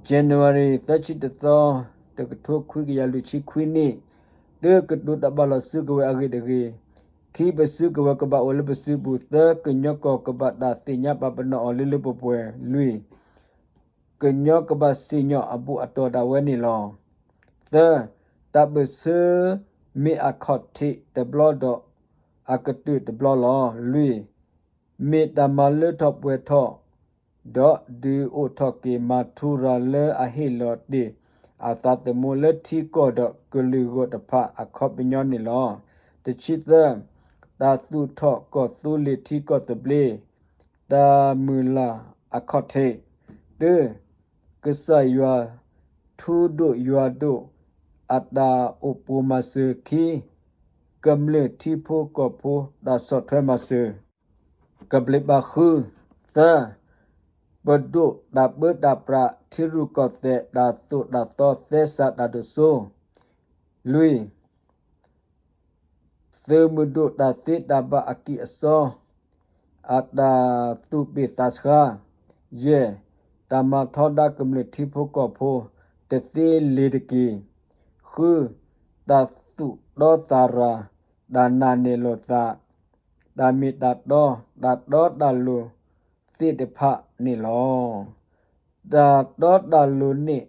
January သၢဆံတသီ တကထိခွံကယၤလွံၢ်ဆံခွံနံၣ်, တၢ ကတိၤတၢ်ဘၣ်လီၤစုကဝဲၤအဂ့ၢ်တဂ့ၤ, ခံ, ပစုကဝဲၤကဘၣ်အိၣ်လၢပစုပူၤ, သၢ, ကညီကီၢ်ကဘၣ်တၢ်သ့ၣ်ညါပာ်ပနီၣ်အီၤလၢလၢပှဲၤပှဲၤ, လွံၢ်, ကညီကဘၣ်စံၣ်ညီၣ်အဘူၣ်အတီၢ်ဒၣ်ဝဲန့ၣ်လီၤ. သၢ, တၢ်ပၢၢ်ဆၢမ့ၢ်အခီၣ်ထံးတဘျီဒီး အကတၢၢ်တဘျီလီၤ. လွံၢ်, မ့ၢ်တၢ်မၤလၢထီၣ်ပှဲၤထီၣ် ဒီးဒုးအိၣ်ထီၣ်က့ၤ မၤထူရၤလၢအဟ့ၣ်လီၤတ့ၢ်အသးသမူလၢထံကီၢ်ဒီးကလုာ်ဂီၢ်တဖၣ်အခီပညီန့ၣ်လီၤ. တဆံသၢ, တၢ်သူၣ်ထီၣ်ကီၢ်သူလ့ၤထံကီၢ်သဘျ့ တၢ်မုၢ်လၢ်အခီၣ်ထံး, တၢ, ကစၢ်ယွၤထူဒိၣ်ယွၤဒိၣ်အတၢ်အိၣ်ပူၤမၤစၢၤ, ခံ, ကမျၢၢ်ထံဖိကီၢ်ဖိတၢ်ဆီၣ်ထွဲမၤစၢၤ ကဘျံးပၤဃု, သၢ, ပဒိၣ်တၢ်ပၢတၢ်ပြးထံရူၢ်ကီၢ်သဲးတၢ်သိၣ်တၢ်သီသဲစးတၢ်ဒိၣ်စိ, လွံၢ်, သုးမုၢ်ဒိၣ်တၢ်သ့တၢ်ဘၣ်အကံၢ်အစီ အတၢ်သူၣ်ပ့ၢ်သးဆှါ, ယဲၢ်, တၢ်မၤထီဒါကမျၢၢ်ထံဖိကီၢ်ဖိတသ့လ့ၤတက့ၢ်, ဃု, တၢ်သူၣ်တီသးရၤ တၢ်နာ်န့ၢ်လိာ်သး တၢ်မ့ၢ်တၢ်တီ တၢ်တီတၢ်လိၤသ့ၣ်တဖၣ်န့ၣ်လီၤ. တၢ်တီတၢ်လိၤန့ၣ်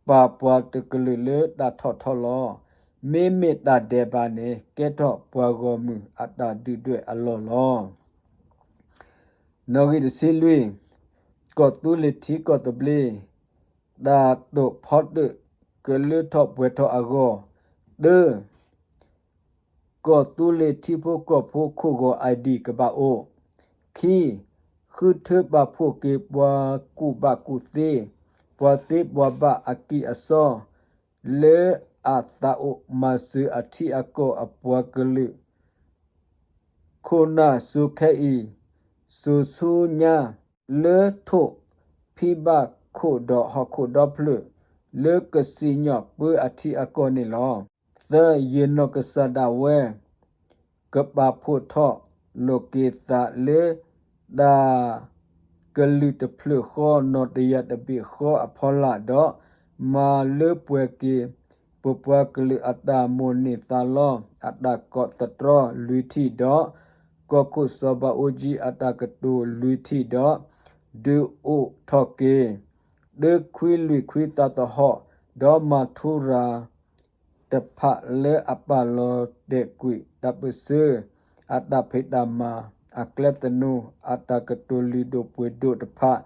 ပာ်ပှၤတကလုာ်လၢတၢ်ထီၣ်ထီလီၤ. မ့မ့ၢ်တၢ်ဒဲးဘးန့ၣ် ကဲထီၣ်ပှၤဂီၢ်မုၢ်အတၢ်ဒုၣ်ဒွဲၣ်အလီၢ်လီၤ. နီၣ်ဂံၢ်တဆံလွံၢ်, ကီၢ်သူလ့ၤထံကီၢ်သဘျ့ တၢ်တိာ်ဖီတၢၣ်ကလၢထီၣ်ပှဲၤထီၣ်အဂီၢ်, တၢ ကီၢ်သူလ့ၤထံဖိကီၢ်ဖိခိၣ်ဂီၤ ID ကဘၣ်အိၣ်, ခံ, ဃုထၢပာ်ဖှိၣ်က့ၤပှၤကူၣ်ဘၣ်ကူၣ်သ့, ပှၤသ့ပှၤဘၣ်အကံၢ်အစီ လၢအသးအိၣ်မၤစၢၤအထံအကီၢ်အပှၤကလုာ် ခိၣ်နၢ်စိၤခဲအံၤ စိၤဆူညါ လၢထိၣ်ဖံးဘၣ်ခိၣ်ဒီးဟီၣ်ခိၣ်ဒီဖျၢၣ် လၢကစံၣ်ညီၣ်ပၢအထံအကီၢ်န့ၣ်လီၤ. သၢ, ယနီၢ်ကစၢ်ဒၣ်ဝဲ ကပာ်ဖှိၣ်ထီၣ်လိာ်က့ၤသးလၢ တၢ်ကလုၢ်တဖျၢၣ်ဃီ နီၣ်တယၢ်တဘ့ၣ်ဃီအဖီလာ်ဒီး မၤလၢပှဲၤက့ၤ ပပှၤကလုာ်အတၢ်မိၣ်န့ၢ်သးလီ အတၢ်ကိးသတြီလွံၢ်ထံၣ်ဒီး ကီၢ်ခိၣ်စီၤဘးအူကၠံအတၢ်ကတိၤလွံၢ်ထံၣ်ဒီး ဒုးအိၣ်ထီၣ်က့ၤ တၢခွံလွံၢ်ခွံသးသဟီၣ် ဒီးမၤထူရၤ တဖၣ်လၢအပာ်လီၤတဲာ်ကွံာ်တၢ်ပၢၢ်ဆၢ အတၢ်ဖံးတၢ်မၤ အကျဲသနူ အတၢ်ကတိၤလုၢ်ဒိၣ်ပှ့ၤဒိၣ်တဖၣ်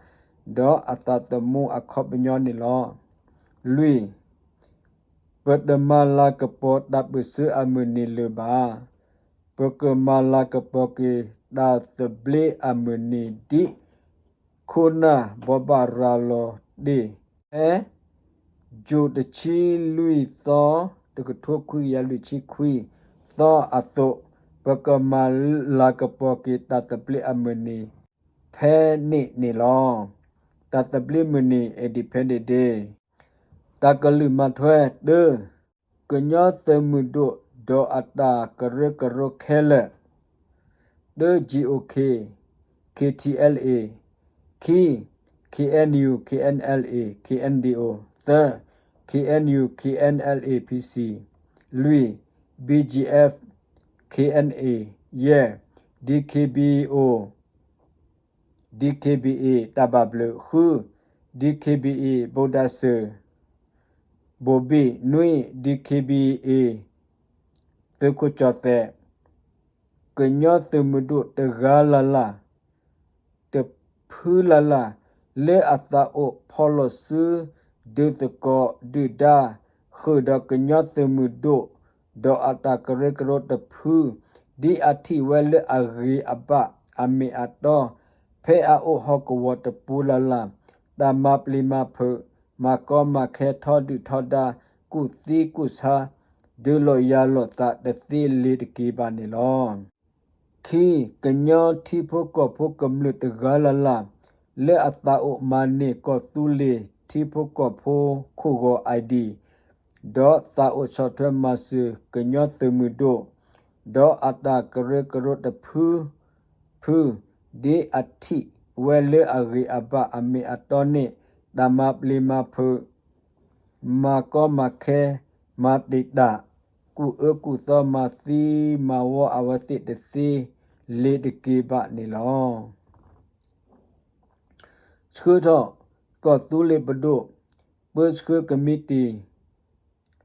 ဒီးအသးသမူအခီပညီန့ၣ်လီၤ. လွံၢ်, ပတမၤလၤကပီၤတၢ်ပၢၢ်ဆၢအမုၢ်နံၤလၢၤဘၣ်. ပကမၤလၤကပီၤက့ၤတၢ်သဘျ့အမုၢ်နံၤဒ် ခိၣ်နၢ်ဘိးဘၣ်ရၤလီၤတ့ၢ် ဖဲ June တဆံလွံၢ်သီ တကထိခွံကယၤလွံၢ်ဆံခွံသီအသိး, ပကမၤလၤကပီၤက့ၤတၢ်သဘျ့အမုၢ်နံၤ ဖဲန့ၣ်န့ၣ်လီၤ. တၢ်သဘျ့မုၢ်နံၤ Independence Day တၢ်ကလုၢ်မၤထွဲ တၢ ကညီသုးမုၢ်ဒိၣ်ဒီးအတၢ်ကရၢကရိခဲလၢာ်, တၢ G O K, K T L A, ခံ K N U K N L A K N D O, သၢ K N U K N L A P C, လွံၢ် B G F K N A, ယဲၢ် D K B O, D K B A တၢ်ဘၣ်ဘျုး, ဃု D K B A ဘိးဒၣ်စၢၤ ဘိၣ်ဘံၣ်, နွံ D K B A သုးခိၣ်ကၠီၣ်သဲး, ကညီသုးမုၢ်ဒိၣ်တဂၤလၢ်လၢ် တဖုလၢ်လၢ် လၢအသးအိၣ်ဖီၣ်လိာ်စု ဒုးသကိးဒုၣ်ဒါ ဃုာ်ဒီးကညီသုးမုၢ်ဒိၣ် ဒီးအတၢ်ကရၢကရိတဖု ဒ်အထံၣ်ဝဲလၢအဂ့ၤအဘၣ်အမ့ၢ်အတီ, ဖဲအအိၣ်ဟီၣ်ကဝီၤတပူၤလၢ်လၢ် တၢ်မၤပျံၤမၤဖုး မၤကီမၤခဲထီဒုၣ်ထီဒါ ကူၣ်သံကူၣ်ဆါ ဒုးလိာ်ယၤလိာ်သးတသ့လ့ၤတက့ၢ်ဘၣ်န့ၣ်လီၤ. ခံ, ကညီထံဖိကီၢ်ဖိကမျၢၢ်တဂၤလၢ်လၢ် လၢအသးအိၣ်မၤန့ၢ်ကီၢ်သူလ့ၤထံဖိကီၢ်ဖိခိၣ်ဂီၤ I D ဒီးသးအိၣ်ဆီၣ်ထွဲမၤစၢၤကညီသုးမုၢ်ဒိၣ် ဒီးအတၢ်ကရၢကရိတဖု ဖု ဒ်အထံၣ်ဝဲလၢအဂ့ၢ်အဘၣ်အမ့ၢ်အတီန့ၣ် တၢ်မၤပျံၤမၤဖုး မၤကီမၤခဲ မၤတံာ်တာ် ကူၣ်အၢကူၣ်သီမၤသံမၤဝီအဝဲသ့ၣ်တသ့လၢၤတက့ၢ်ဘၣ်န့ၣ်လီၤ. ဆှၢထီၣ် ကီၢ်သူလ့ၤပဒိၣ် ပၢဆှၢကမံးတံာ်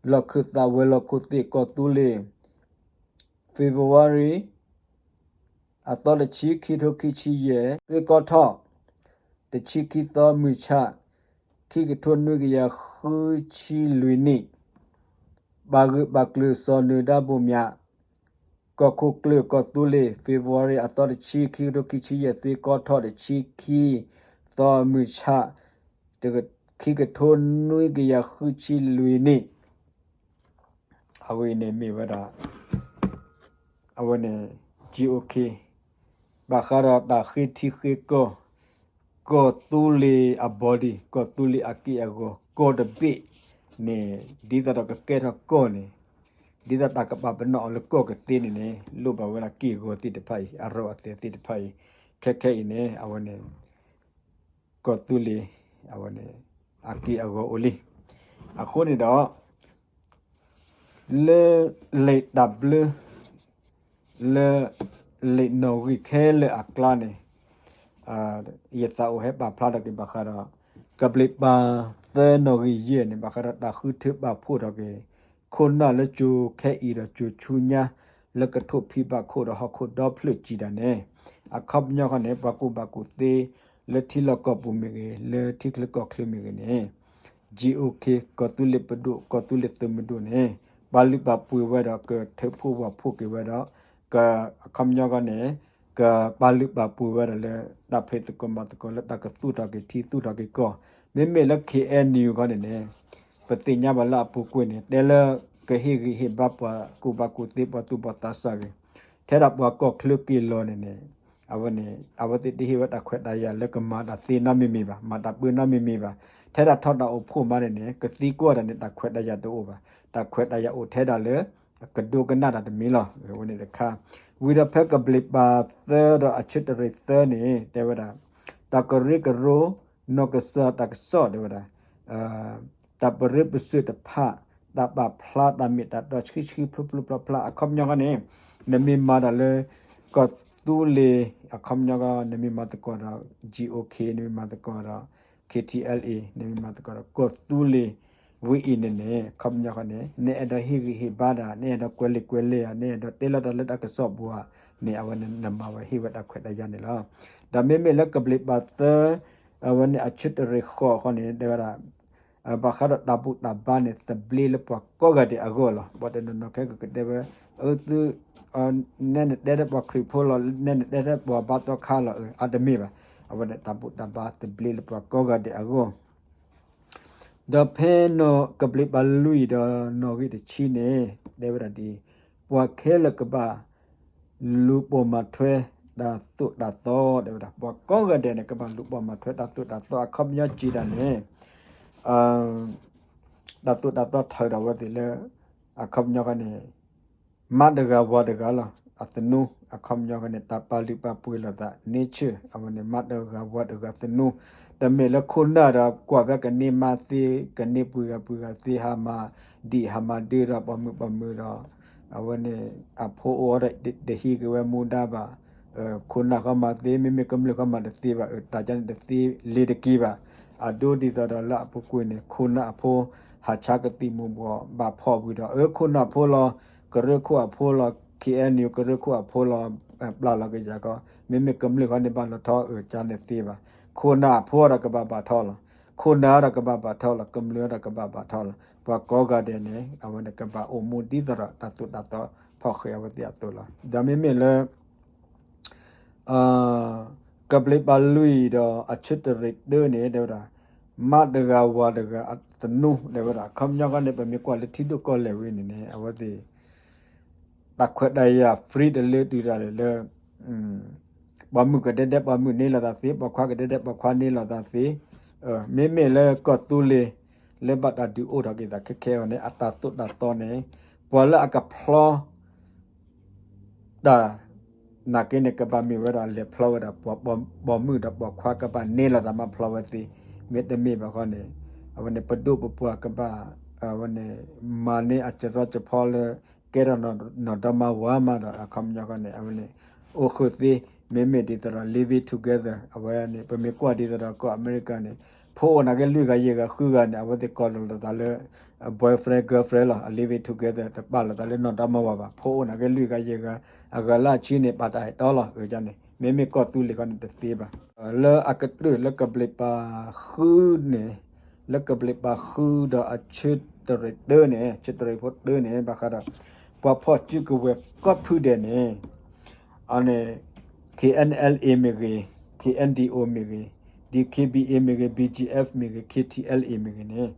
လီၢ်ခၢၣ်သးဝဲၤလီၢ်ခိၣ်သ့ၣ်ကီၢ်သူလ့ၤ February အသီတဆံ ခံထိခံဆံယဲၢ် သွ့ကီထီၣ် တဆံခံသီ မုၢ်ဆၣ် ခံကထိနွံကယၤဃုဆံလွံၢ်နံၣ် ဘၣ်ဂုာ်ဘၣ်ကျၢၤစီၤနၢၤဒါဘိၣ်မၠး ကီၢ်ခိၣ်ကျၢၢ်ကီၢ်သူလ့ၤ February အသီတဆံ ခံကထိခံဆံယဲၢ် သွ့ကီထီၣ်တဆံခံသီ မုၢ်ဆၣ် ခံကထိနွံကယၤဃုဆံလွံၢ်နံၣ် အဝဲအံၤန့ၣ်မ့ၢ်ဝဲဒၣ် အဝဲန့ၣ် G O K ဘၣ်ဃးဒီးတၢ်ဃ့ထံဃ့ကီၢ် ကီၢ်သူလ့ၤအ body ကီၢ်သူလ့ၤအက့ၢ်အဂီၤ ကီၢ်တဘ့ၣ်န့ၣ် ဒ်သိးဒီးကကဲထီၣ်ကီၢ်န့ၣ် ဒ်သိးတၢ်ကပာ်ပနီၣ်အီၤလၢကီၢ်ကသ့န့ၣ်န့ၣ် လိၣ်ဘၣ်ဝဲဒၣ်က့ၢ်ဂီၤသ့ၣ်တဖၣ်အံၤ အရီအသဲးသ့ၣ်တဖၣ်အံၤ ခဲခဲအံၤန့ၣ် အဝဲန့ၣ် ကီၢ်သူလ့ၤ အဝဲန့ၣ် အက့ၢ်အဂီၤအိၣ်လံ. အဃိန့ၣ်ဒီး လၢ လံာ်တၢ်ဘျၢ လၢ လံာ်နီၣ်ဂံၢ်ခဲလၢာ်အကျါန့ၣ် ယသးအိၣ်ဟဲပာ်ဖျါထီၣ်က့ၤဘၣ်ဃးဒီး ကဘျံးပၤသၢနီၣ်ဂံၢ်ယဲၢ်န့ၣ် ဘၣ်ဃးဒီးတၢ်ဃုထၢပာ်ဖှိၣ်ထီၣ်က့ၤ ခိၣ်နၢ်လၢကၠိခဲအံၤဒီးကၠိဆူညါ လၢကထိၣ်ဖံးဘၣ်ခိၣ်ဒီးဟီၣ်ခိၣ်ဒီဖျၢၣ်စံးတၢ်န့ၣ် အခီပညီဃီန့ၣ် ပှၤကူၣ်ဘၣ်ကူၣ်သ့ လၢထံလီၢ်ကီၢ်ပူၤမ့ၢ်ဂ့ၤ လၢထံချၢကီၢ်ချၢမ့ၢ်ဂ့ၤန့ၣ် G O K ကီၢ်သူလ့ၤပဒိၣ် ကီၢ်သူလ့ၤသုးမုၢ်ဒိၣ်န့ၣ် ပာ်လုၢ်ပာ်ပှ့ၤဝဲဒီး ကထၢဖှိၣ်ဝၢ်ဖှိၣ်က့ၤဝဲဒီး က အခီပညီဃီန့ၣ် ကပာ်လုၢ်ပာ်ပှ့ၤဝဲဒၣ်လၢ တၢ်ဖံးသကိးမၤသကိးလၢတၢ်ကသူၣ်ထီၣ်က့ၤထံသူၣ်ထီၣ်က့ၤကီၢ် မ့မ့ၢ်လၢ K N U ဃီန့ၣ်န့ၣ် ပသ့ၣ်ညါဘၣ်လၢအပူၤကွံာ်န့ၣ် တဲလၢကဟ့ၣ်ဂံၢ်ဟ့ၣ်ဘါပှၤကူၣ်ဘၣ်ကူၣ်သ့ပှၤသူၣ်ဘီၣ်သးစၢ်ဂ့ၤ ထဲဒၣ်ပှၤကီၢ်ချၢက့ၤလီၤန့ၣ်န့ၣ် အဝဲန့ၣ် အဝဲသ့ၣ်တဟ့ၣ်ဝဲတၢ်ခွဲးတၢ်ယာ်လၢကမၤတၢ်သ့နီတမံၤမံၤဘၣ် မၤတၢ်ပၢနီတမံၤမံၤဘၣ် ထဲဒၣ်ထီၣ်တၢ်အိၣ်ဖှိၣ်မးန့ၣ်န့ၣ် ကသံကွၢ်တၢ်န့ၣ် တၢ်ခွဲးတၢ်ယာ်တအိၣ်ဘၣ် တၢ်ခွဲးတၢ်ယာ်အိၣ်ထဲဒၣ်လၢ ကဒိကနၣ်တၢ်တမံၤလီၤ အဝဲန့ၣ်တခါ ဝံၤဒီးဖဲကဘျံးပၤသၢဒီးအဆၢတရံးသၢန့ၣ် တဲဝဲဒၣ် တၢ်ကရၢကရိ နီၢ်ကစၢ်တၢ်ကစီၣ်တဲဝဲဒၣ် တၢ်ပရၢပစၢၢ်တဖၣ် တၢ်ပာ်ဖျါတၢ်မ့ၢ်တၢ်တီဆှံဆှံဖျိဖျိဖျါဖျါ အခီပညီဃီန့ၣ် နမ့ၢ်မၤတၢ်လၢ ကီၢ်သူလ့ၤ အခီပညီဃီ နမ့ၢ်မၤသကိးဒီး G O K နမ့ၢ်မၤသကိးဒီး K T L A နမ့ၢ်မၤသကိးဒီး ကီၢ်သူလ့ၤ ဝံၤအံၤန့ၣ်န့ၣ် အခီပညီဃီန့ၣ် နအဲၣ်ဒိးဟ့ၣ်ဂံၢ်ဟ့ၣ်ဘါတၢ် နအဲၣ်ဒိးကွဲးလံာ်ကွဲးလဲၢ်ဧါ နအဲၣ်ဒိးတဲလီၤတၢ်လၢတၢ်ကစီၣ်ပူၤဧါန့ၣ် အဝဲန့ၣ်နမၤဝဲဟ့ၣ်ဝဲတၢ်ခွဲးတၢ်ယာ်န့ၣ်လီၤ. ဒီးမ့မ့ၢ်လၢကဘျံးပၤသၢ အဝဲန့ၣ်အဆၢတရံးဃိးဃီန့ၣ် တဲဝဲဒၣ် ဘၣ်ဃးဒီးတၢ်ဘူၣ်တၢ်ဘါန့ၣ် သဘျ့လၢပှၤကိးဂၤဒဲးအဂီၢ်လီၤ. ပှၤတနီၤနီၤခဲကကတဲဝဲ အသု နဲနတဲထဲပှၤခရံာ်ဖိလီၤ နဲနတဲထဲပှၤဘါသီခါလီၤ အတမ့ၢ်ဘၣ်. အဝဲန့ၣ်တၢ်ဘူၣ်တၢ်ဘါသဘျ့လၢပှၤကိးဂၤဒဲးအဂီၢ် ဒီးဖဲနီၣ်ကဘျံးပၤလွံၢ်ဒီးနီၣ်ဂံၢ်တဆံန့ၣ် တဲဝဲဒၣ်ဒ်အံၤ, ပှၤခဲလၢာ်ကဘၣ် လူၤပိာ်မၤထွဲတၢ်သိၣ်တၢ်သီ တဲဝဲဒၣ် ပှၤကိးဂၤဒဲးန့ၣ်ကဘၣ်လူၤပိာ်မၤထွဲတၢ်သိၣ်တၢ်သီ အခီပညီစံးတၢ်န့ၣ် တၢ်သိၣ်တၢ်သီထၢဒီးဝဲသ့ၣ်လၢ အခီပညီဃီန့ၣ် မါတဂၤဝၤတဂၤလီၤ. အသနူ အခီပညီဃီန့ၣ် တၢ်ပာ်လုၢ်ပာ်ပှ့ၤလိာ်သး nature အဝဲန့ၣ် မါတဂၤဝၤတဂၤသနူ တမ့ၢ်လၢခိၣ်နၢ်ဒီး ကွၢ်ဖဲကန့ၢ်မါသ့ ကန့ၢ်ပှၤဂၤပှၤဂၤသ့ ဟးမၤဒံးဟးမၤဒၢဒီး ပိာ်မုၣ်ပိာ်မုၣ်ဒီး အဝဲန့ၣ် အဖိအိၣ်ဒီးတဟံးက့ၤဝဲမူဒါဘၣ်. ခိၣ်နၢ်ဃီမၤသ့ မ့မ့ၢ်ကမျၢၢ်ဃီမၤတသ့ဘၣ်. တၢ်ကန့ၣ်တသ့လ့ၤတက့ၢ်ဘၣ်. အဒိဒ်သိးဒီးလၢအပူၤကွံာ်န့ၣ် ခိၣ်နၢ်အဖိ ဟးဆါကသံၣ်မူၤဘှီး ဘၣ်ဖီၣ်ဝံၤဒီး အၢ ခိၣ်နၢ်အဖိလီၤ, ကရၢခိၣ်အဖိလီၤ, K N U ကရၢခိၣ်အဖိလီၤ, ပျၢ်လီၤကယၤကီး မ့မ့ၢ်ကမျၢၢ်ဃီန့ၣ်ဘၣ်လီၤထီ အၢ ကန့ၣ်တသ့ဘၣ်. ခိၣ်နၢ်အဖိဒီးကဘၣ်ဘၣ်ထီၣ်လီၤ. ခိၣ်နၢ်ဒီးကဘၣ်ဘၣ်ထီၣ်လီၤ. ကမျၢၢ်ဒီးကဘၣ်ဘၣ်ထီၣ်လီၤ. ပှၤကိးဂၤဒဲးန့ၣ် အဝဲန့ၣ်ကဘၣ်အိၣ်မူဒ်သိးဒီးတၢ်သိၣ်တၢ်သီဖီၣ်ဃဲးအဝဲသ့ၣ်အသိးလီၤ. ဒီးမ့မ့ၢ်လၢ ကဘျံးပၤလွံၢ်ဒီးအဆၢတရံးတၢန့ၣ် တဲဝဲဒၣ် မါတဂၤဝၤတဂၤအသနူ တဲဝဲဒၣ် အခီပညီဃီန့ၣ် ပမ့ၢ်ကွၢ်လၢထံဒိၣ်ကီၢ်လဲၢ်ဝံၤန့ၣ်န့ၣ် အဝဲသ့ၣ် တၢ်ခွဲးတၢ်ယာ် free တလၢတုၤဒၣ်လဲာ်လၢ ပိာ်မုၣ်ကဒဲဒဲ ပိာ်မုၣ်န့ၢ်လိာ်သးသ့, ပိာ်ခွါကဒဲဒဲ ပိာ်ခွါန့ၢ်လိာ်သးသ့, မ့မ့ၢ်လၢကီၢ်သူလ့ၤ လၢဘၣ်တၢ်ဒုးအိၣ်ထီၣ်က့ၤသးခဲခဲအံၤန့ၣ် အတၢ်သိၣ်တၢ်သီန့ၣ် ပှၤလၢအကဖျီ တၢ်နာ်က့န့ၣ် ကဘၣ်မ့ၢ်ဝဲဒၣ်လဲၤဖျီဝဲဒၣ် ပိာ်မုၣ်ဒီးပိာ်ခွါ ကဘၣ်န့ၢ်လိာ်သးမးဖျီဝဲသ့, မ့တမ့ၢ်ဘၣ်ဃီန့ၣ် အဝဲန့ၣ် ပဒိၣ်ပပှၢ်ကဘၣ် အဝဲန့ၣ် မၤန့ၢ်အစရီစဖီလၢ ကဲထီၣ်နီၢ်ဒီမါဝၤမးဒီး အခီပညီဃီန့ၣ် အဝဲန့ၣ် အိၣ်ဃုာ်သ့, မ့မ့ၢ်ဒ်သိးဒီး living together အဝဲန့ၣ် ပမ့ၢ်ကွၢ်ဒ်သိးဒီးကီၢ်အမဲရကၤန့ၣ် ဖိအိၣ်နာ်က့လွံၢ်ဂၤယဲၢ်ဂၤဃုဂၤန့ၣ် အဝဲသ့ၣ်ကိးလီၤလိာ်သးလၢ boyfriend girlfriend လီၤ. အ living together တပာ်လိာ်သးလၢနီၢ်ဒီမါဝၤဘၣ်. ဖိအိၣ်နာ်က့လွံၢ်ဂၤယဲၢ်ဂၤ အဂၤလၢအဆံန့ၣ် ပာ်တၢ်အဲၣ်တီလီၤ. အန့ၣ် မ့မ့ၢ်ကီၢ်သူလ့ၤဃီန့ၣ်တသ့ဘၣ်. လၢအကတၢၢ်လၢကဘျံးပၤဃုန့ၣ် လၢကဘျံးပၤဃုဒီးအဆၢတရံးတၢန့ၣ် ဆၢတရံးဖိတၢန့ၣ် ဘၣ်ဃးဒီး ပှၤဖီၣ်စုကဝဲၤကိးဖုဒဲးန့ၣ် အန့ၣ် KNLA မ့ၢ်ဂ့ၤ, KNDO မ့ၢ်ဂ့ၤ, DKBA မ့ၢ်ဂ့ၤ, BGF မ့ၢ်ဂ့ၤ, KTLA မ့ၢ်ဂ့ၤန့ၣ်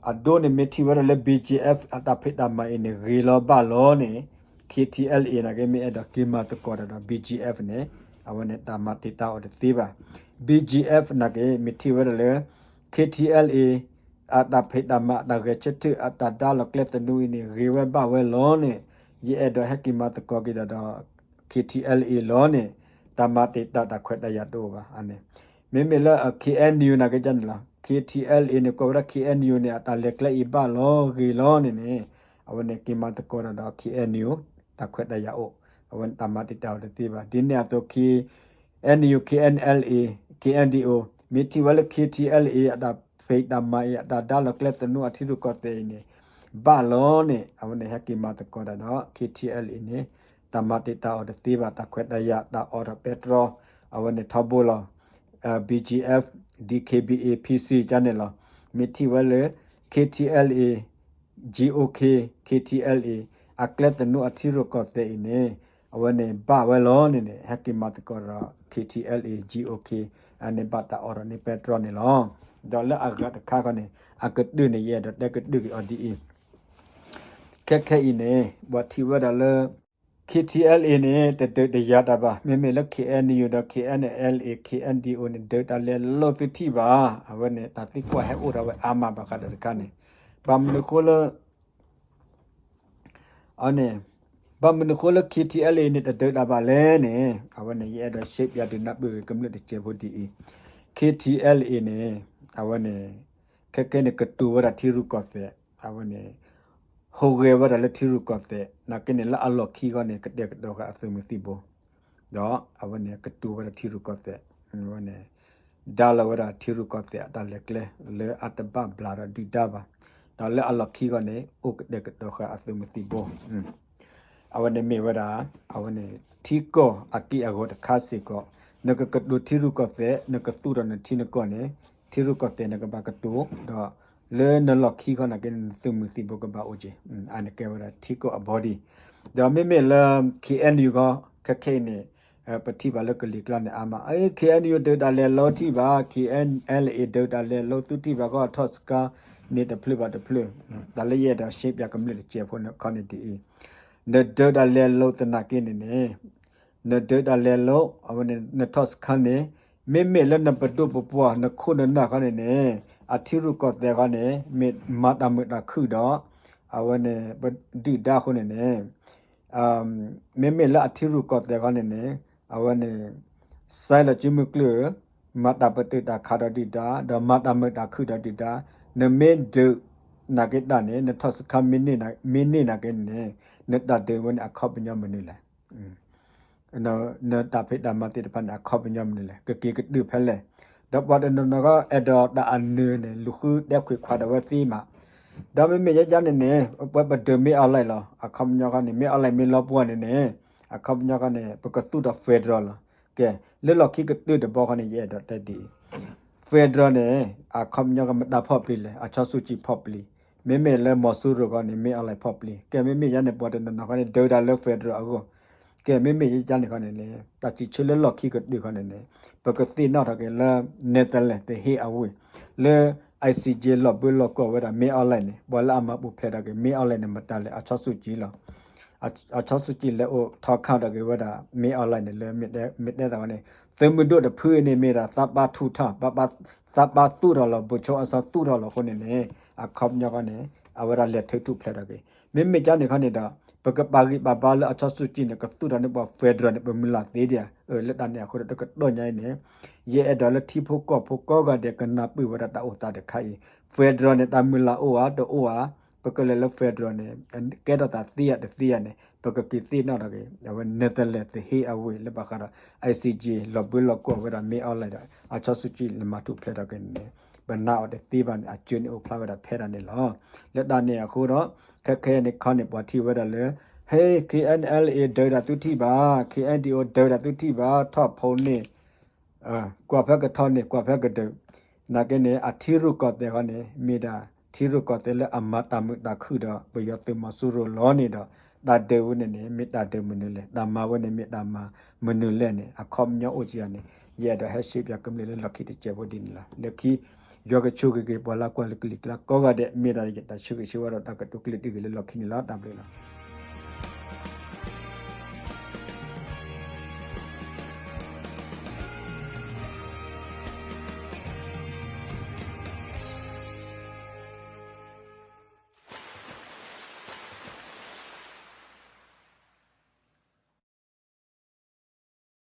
အဒိန့ၣ်မ့ၢ်ထံၣ်ဝဲဒၣ်လၢ BGF အတၢ်ဖံးတၢ်မၤအံၤန့ၣ် ဂ့ၤလီၤဘၣ်လီၤန့ၣ် KTLA နာ်က့မ့ၢ်အဲၣ်ဒိးက့ၤမၤသကိးတၢ်ဒီး BGF န့ၣ် အဝဲန့ၣ်တၢ်မၤတံာ်တာ်အီၤတသ့ဘၣ်. BGF နာ်က့ မ့ၢ်ထံၣ်ဝဲဒၣ်လၢ KTLA အတၢ်ဖံးတၢ်မၤ အတၢ်ဂဲၤဆၢထၢၣ် အတၢ်ဒါလီၤကျဲသနူအံၤန့ၣ် ဂ့ၤဝဲဘၣ်ဝဲလီၤန့ၣ် ယအဲၣ်ဒိးဟဲက့ၤမၤသကိးက့ၤတၢ်ဒီး KTLA လီၤန့ၣ် တၢ်မၤတံာ်တာ်တၢ်ခွဲးတၢ်ယာ်တအိၣ်ဘၣ်န့ၣ်. မ့မ့ၢ်လၢ KNU နာ်က့န့ၣ်လီၤ. KTLA န့ၣ် ကွၢ်ဝဲဒၣ် KNU န့ၣ် အတၢ်လဲၤကျဲအံၤဘၣ်လီၤဂ့ၤလီၤန့ၣ်န့ၣ် အဝဲန့ၣ်က့ၤမၤသကိးတၢ်ဒီး KNU တၢ်ခွဲးတၢ်ယာ်အိၣ် အဝဲန့ၣ်တၢ်မၤတံာ်တာ်အီၤတသ့ဘၣ်. ဒ်န့ၣ်အသိး KNU, KNLA, KNDO မ့ၢ်ထံၣ်ဝဲလၢ KTLA အတၢ်ဖံးတၢ်မၤအံၤ အတၢ်ဒါလီၤကျဲသနူအထံရူၢ်ကီၢ်သဲးအံၤန့ၣ် ဘၣ်လီၤန့ၣ် အဝဲန့ၣ်ဟဲက့ၤမၤသကိးတၢ်ဒီး KTLA န့ၣ် တၢ်မၤတံာ်တာ်အီၤတသ့ဘၣ်. တၢ်ခွဲးတၢ်ယာ်တၢ်အိးထီၣ်ပဲတြီ အဝဲန့ၣ်ထီဘိလီၤ. BGF, DKBA, PC ကန့ၣ်လီၤ. မ့ၢ်ထံၣ်ဝဲလၢ KTLA, GOK, KTLA အကျဲသနူအထံရူၢ်ကီၢ်သဲးအံၤန့ၣ် အဝဲန့ၣ်ဘၣ်ဝဲလီၤန့ၣ်န့ၣ် ဟဲက့ၤမၤသကိးဒီး KTLA, GOK အန့ၣ်ဘၣ်တၢ်အိးထီၣ်န့ၢ်ပဲတြီန့ၣ်လီၤ. ဒီးလၢအဂၤတခါခီန့ၣ် အကတၢၢ်န့ၣ် ယအဲၣ်ဒိးတဲကတၢၢ်က့ၤအီၤဒ်အံၤ ခဲခဲအံၤန့ၣ် ပှၤထံၣ်ဝဲဒၣ်လၢ KTLA န့ၣ် တဒုးတယၤတၢ်ဘၣ်. မ့မ့ၢ်လၢ KNU ဒီး KNLA, KNDO န့ၣ် ဒုးတၢ်လဲၤလိာ်သုထံၣ်ဘၣ်. အဝဲန့ၣ် တၢ်သံကွၢ်ဟဲအိၣ်ထီၣ်ဝဲအါမးဘၣ်ဃးဒီးတခါန့ၣ် ဘၣ်မနုၤဃိလၢ အန့ၣ် ဘၣ်မနုၤဃိလၢ KTLA န့ၣ် တဒုးတၢ်ဘၣ်လဲၣ်န့ၣ် အဝဲန့ၣ် ယအဲၣ်ဒိးရှဲပၠးဒုးနၢ်ပၢၢ်ဂ့ၤကမျၢၢ်တစဲးဖိဒ်အံၤ, KTLA န့ၣ် အဝဲန့ၣ် ခဲခဲန့ၣ် ကတိၤဝဲဒၣ်ထံရူၢ်ကီၢ်သဲး, အဝဲန့ၣ် ဟူးဂဲၤဝဲဒၣ်လၢထံရူၢ်ကီၢ်သဲး, နာ်က့န့ၣ် လၢအလီၢ်ခံဃီန့ၣ် ကတဲာ်ကတီၤဃာ်အသုးမုၢ်သံၣ်ဘိ, ဒီးအဝဲန့ၣ် ကတိၤဝဲဒၣ်ထံရူၢ်ကီၢ်သဲး, အဝဲန့ၣ် ဒါလီၤဝဲဒၣ်ထံရူၢ်ကီၢ်သဲးအတၢ်လဲၤကျဲ လၢအတဘၣ်ဘျးဒီးဒုၣ်ဒါဘၣ်, ဒီးလၢအလီၢ်ခံဃီန့ၣ် အိၣ်ကတဲာ်ကတီၤဃာ်အသုးမုၢ်သံၣ်ဘိ အဝဲန့ၣ်မ့ၢ်ဝဲဒၣ် အဝဲန့ၣ် ထံကီၢ်အက့ၢ်အဂီၤတခါစ့ၢ်ကီး, နကကတိၤထံရူၢ်ကီၢ်သဲး နကသူၣ်ထီၣ်နထံနကီၢ်န့ၣ် ထံရူၢ်ကီၢ်သဲးနကဘၣ်ကတိၤ, ဒီးလၢနလီၢ်ခံဃီနာ်က့န့ၣ် နသုးမုၢ်သံၣ်ဘိကဘၣ်အိၣ်က့ၤ, အန့ၣ်ကဲဝဲဒၣ်ထံကီၢ်အ body, ဒီးမ့မ့ၢ်လၢ KNU ဃီ ခဲခဲအံၤန့ၣ် ပထံၣ်ဘၣ်လၢကလံၤကျါန့ၣ်အါမး, အ KNU ဒုးတၢ်လဲၤလိာ်ထံၣ်ဘၣ်, KNLA ဒုးတၢ်လဲၤလိာ်သုထံၣ်ဘၣ် ကီၢ်ထီၣ်စခါန့ၣ်တဖျၢၣ်ဘၣ်တဖျၢၣ်, တၢ်လၢယအဲၣ်ဒိးရှဲပၠးကမျၢၢ်တစဲးဖိန့ၣ်ခီန့ၣ်ဒ်အံၤ, နဒုးတၢ်လဲၤလိာ်သနာ်က့န့ၣ်န့ၣ် နဒုးတၢ်လဲၤလိာ် အဝဲန့ၣ် နထီၣ်စခါန့ၣ် မ့မ့ၢ်လၢနပဒိၣ်ပပှၢ် နခိၣ်နနၢ်ခီန့ၣ်န့ၣ် အထံရူၢ်ကီၢ်သဲးခီန့ၣ် မ့ၢ်မၤတၢ်မုာ်တၢ်ခုၣ်ဒီး အဝဲန့ၣ် ပဒုၣ်ဒါအဃိန့ၣ်န့ၣ် မ့မ့ၢ်လၢအထံရူၢ်ကီၢ်သဲးခီန့ၣ်န့ၣ် အဝဲန့ၣ် စဲလီၤစုမုၢ်ကျၢၢ် မၤတၢ်ပတုာ်တၢ်ခးဒီးဒုၣ်ဒါ ဒီးမၤတၢ်မုာ်တၢ်ခုၣ်ဒီးဒုၣ်ဒါ, နမ့ၢ်ဒုးနာ်က့တၢ်န့ၣ် နထီၣ်စခါမ့ၢ်န့ၢ်နာ်က့န့ၣ်န့ၣ် နတၢ်ဒုးဝဲန့ၣ်အခီပညီမနုၤလဲၣ်. နတၢ်ဖံးတၢ်မၤသ့ၣ်တဖၣ်န့ၣ် အခီပညီမနုၤလဲၣ်, ကက့ၤကတုာ်ဖဲလဲၣ်. ဒီးပှၤတနီၤနီၤဃီ အဲၣ်ဒိးတၢ်အနၢၤန့ၣ် လူၤဃုတဲခွဲးခွးဒၣ်ဝဲသ့မး, ဒီးမ့မ့ၢ်ယဲယါန့ၣ်န့ၣ် ပဝဲပဒုးမ့ၢ်အီၣ်လဲၣ်လီၤ. အခီပညီဃီန့ၣ် မ့ၢ်အီၣ်လဲၣ်မ့ၢ်လီၤပှီၢ်န့ၣ်န့ၣ် အခီပညီဃီန့ၣ် ပကသူၣ်ထီၣ် federal လီၤ. ကဲ လၢလီၢ်ခံကတၢၢ်တဘီဃီန့ၣ် ယအဲၣ်ဒိးတဲဒ်အံၤ, federal န့ၣ် အခီပညီဃီမတၤဖီၣ်ပျံၤလဲၣ်, အချီၣ်ဆူၣ်ကၠံဖီၣ်ပျံၤ, မ့မ့ၢ်လၢမီၤစိရိၤဃီန့ၣ် မ့ၢ်အီၣ်လဲၣ်ဖီၣ်ပျံၤ, ကဲ မ့မ့ၢ်ယါန့ၣ် ပှၤတနီၤနီၤဃီန့ၣ် ဒုးတၢ်လၢ federal အဂီၢ်, ကဲ မ့မ့ၢ်ယါန့ၣ်ဃီန့ၣ်န့ၣ် တၢ်စံးဆၢလၢလီၢ်ခံကတၢၢ်ဃီန့ၣ်န့ၣ် ပကသ့ၣ်နီၣ်ထီၣ်က့ၤလၢ Netherlands သဟ့ၣ်အဝ့ၢ် လၢ ICJ လီၢ်ဘၢလီၢ်ကီၢ်ဝဲဒၣ် မ့ၢ်အီၣ်လဲၣ်န့ၣ် ပှၤလၢအမၤပူၤဖျဲးထီၣ်က့ၤ မ့ၢ်အီၣ်လဲၣ်န့ၣ် မတၤလဲၣ်, အချီၣ်ဆူၣ်ကၠံလီၤ. အောင်ဆန်းစုကြည် လဲၤအိၣ်ထီခါဒီးက့ၤဝဲဒၣ် မင်းအောင်လှိုင် န့ၣ်လၢ မ့ၢ်တဲသးဝဲန့ၣ် သုးမုၢ်ဒိၣ်တဖုအံၤန့ၣ် မ့ၢ်ဒၣ်သးပၢ်ထူးထီၣ် သးပၢ်သူၣ်ထီၣ်လီၤ ဗိုလ်ချုပ်အောင်ဆန်းသူၣ်ထီၣ်လီၤအဃိန့ၣ်န့ၣ် အခီပညီဃီန့ၣ် အဝဲဒၣ်လဲၤထုးထူၣ်ဖျဲးထီၣ်က့ၤ မ့မ့ၢ်ကါန့ၣ်ခီန့ၣ်ဒီး ပကပာ်ဂံၢ်ပာ်ဘါလၢ အောင်ဆန်းစုကြည် န့ၣ် ကသူၣ်ထီၣ်န့ၢ်ပှၤ federal န့ၣ် ပမုၢ်လၢ်သ့ဒံးဧါ လၢတၢ်န့ၣ်အဃိဒီး တကတီၢ်ညါအံၤန့ၣ် ယအဲၣ်ဒိးလၢထံဖိကီၢ်ဖိကိးဂၤဒဲး ကနၢ်ပၢၢ်ဝဲဒၣ်တၢ်အိၣ်သးတခါအံၤ federal န့ၣ် တၢ်မုၢ်လၢ်အိၣ်ဧါ တအိၣ်ဧါ ပကလဲၤလၢ federal န့ၣ် ကဲထီၣ်သးသ့ဧါတသ့ဧါန့ၣ် ပကက့ၤသ့ၣ်နီၣ်ထီၣ်က့ၤ အဝဲ Netherlands သဟ့ၣ်အဝ့ၢ်လၢဘၣ်ဃးဒီး ICJ လီၤဘှံးလီၤကွီၢ်ဝဲဒၣ် မင်းအောင်လှိုင် ဒီး အောင်ဆန်းစုကြည် လဲၤမၤထူၣ်ဖျဲးထီၣ်က့ၤန့ၣ် ပနာ်အီၤတသ့ဘၣ်န့ၣ် အစၢန့ၣ်အိၣ်ဖျါဝဲဒၣ်ဖဲဒၣ်န့ၣ်လီၤ. လၢတၢ်န့ၣ်အဃိဒီး ခဲခဲအံၤန့ၣ်ခီန့ၣ် ပှၤထံၣ်ဝဲဒၣ်လၢ ဟ့ KNLA ဒုးတၢ်သုထံၣ်ဘၣ် KNDO ဒုးတၢ်သုထံၣ်ဘၣ် ထီၣ်ဖိန့ၣ် ကွၢ်ဖဲကထီၣ်န့ၣ် ကွၢ်ဖဲကဒုး နာ်က့န့ၣ် အထံရူၢ်ကီၢ်သဲးဃီန့ၣ် မ့ၢ်ဒၣ်ထံရူၢ်ကီၢ်သဲးလၢအမၤတၢ်မုာ်တၢ်ခုၣ်ဒီး ပယီၤသုးမီၤစိရိၤလီၤန့ၣ်ဒီး တၢ်ဒုးဝဲန့ၣ်န့ၣ် မ့ၢ်တၢ်ဒုးမနုၤလဲၣ် တၢ်မၤဝဲန့ၣ်မ့ၢ်တၢ်မၤမနုၤလဲၣ်န့ၣ် အခီပညီအိၣ်ကယၤန့ၣ် ယအဲၣ်ဒိးဟဲရှ့ပၠးကမျၢၢ်လၢလီၢ်ခံတစဲးဖိဒ်န့ၣ်လီၤ. လၢခံ ယွၤကဆိၣ်ဂ့ၤက့ၤပှၤလၢကွၢ်လၢကလံၤကျါကိးဂၤဒဲး မ့ၢ်ဒၣ်တၢ်ဆၢဂ့ၤဆၢဝါဒီးတၢ်ကတိၤကျၢၢ်တံၢ်ဂ့ၤလၢလီၢ်ခံန့ၣ်လီၤ. တၢ်ဘျုးလီၤ.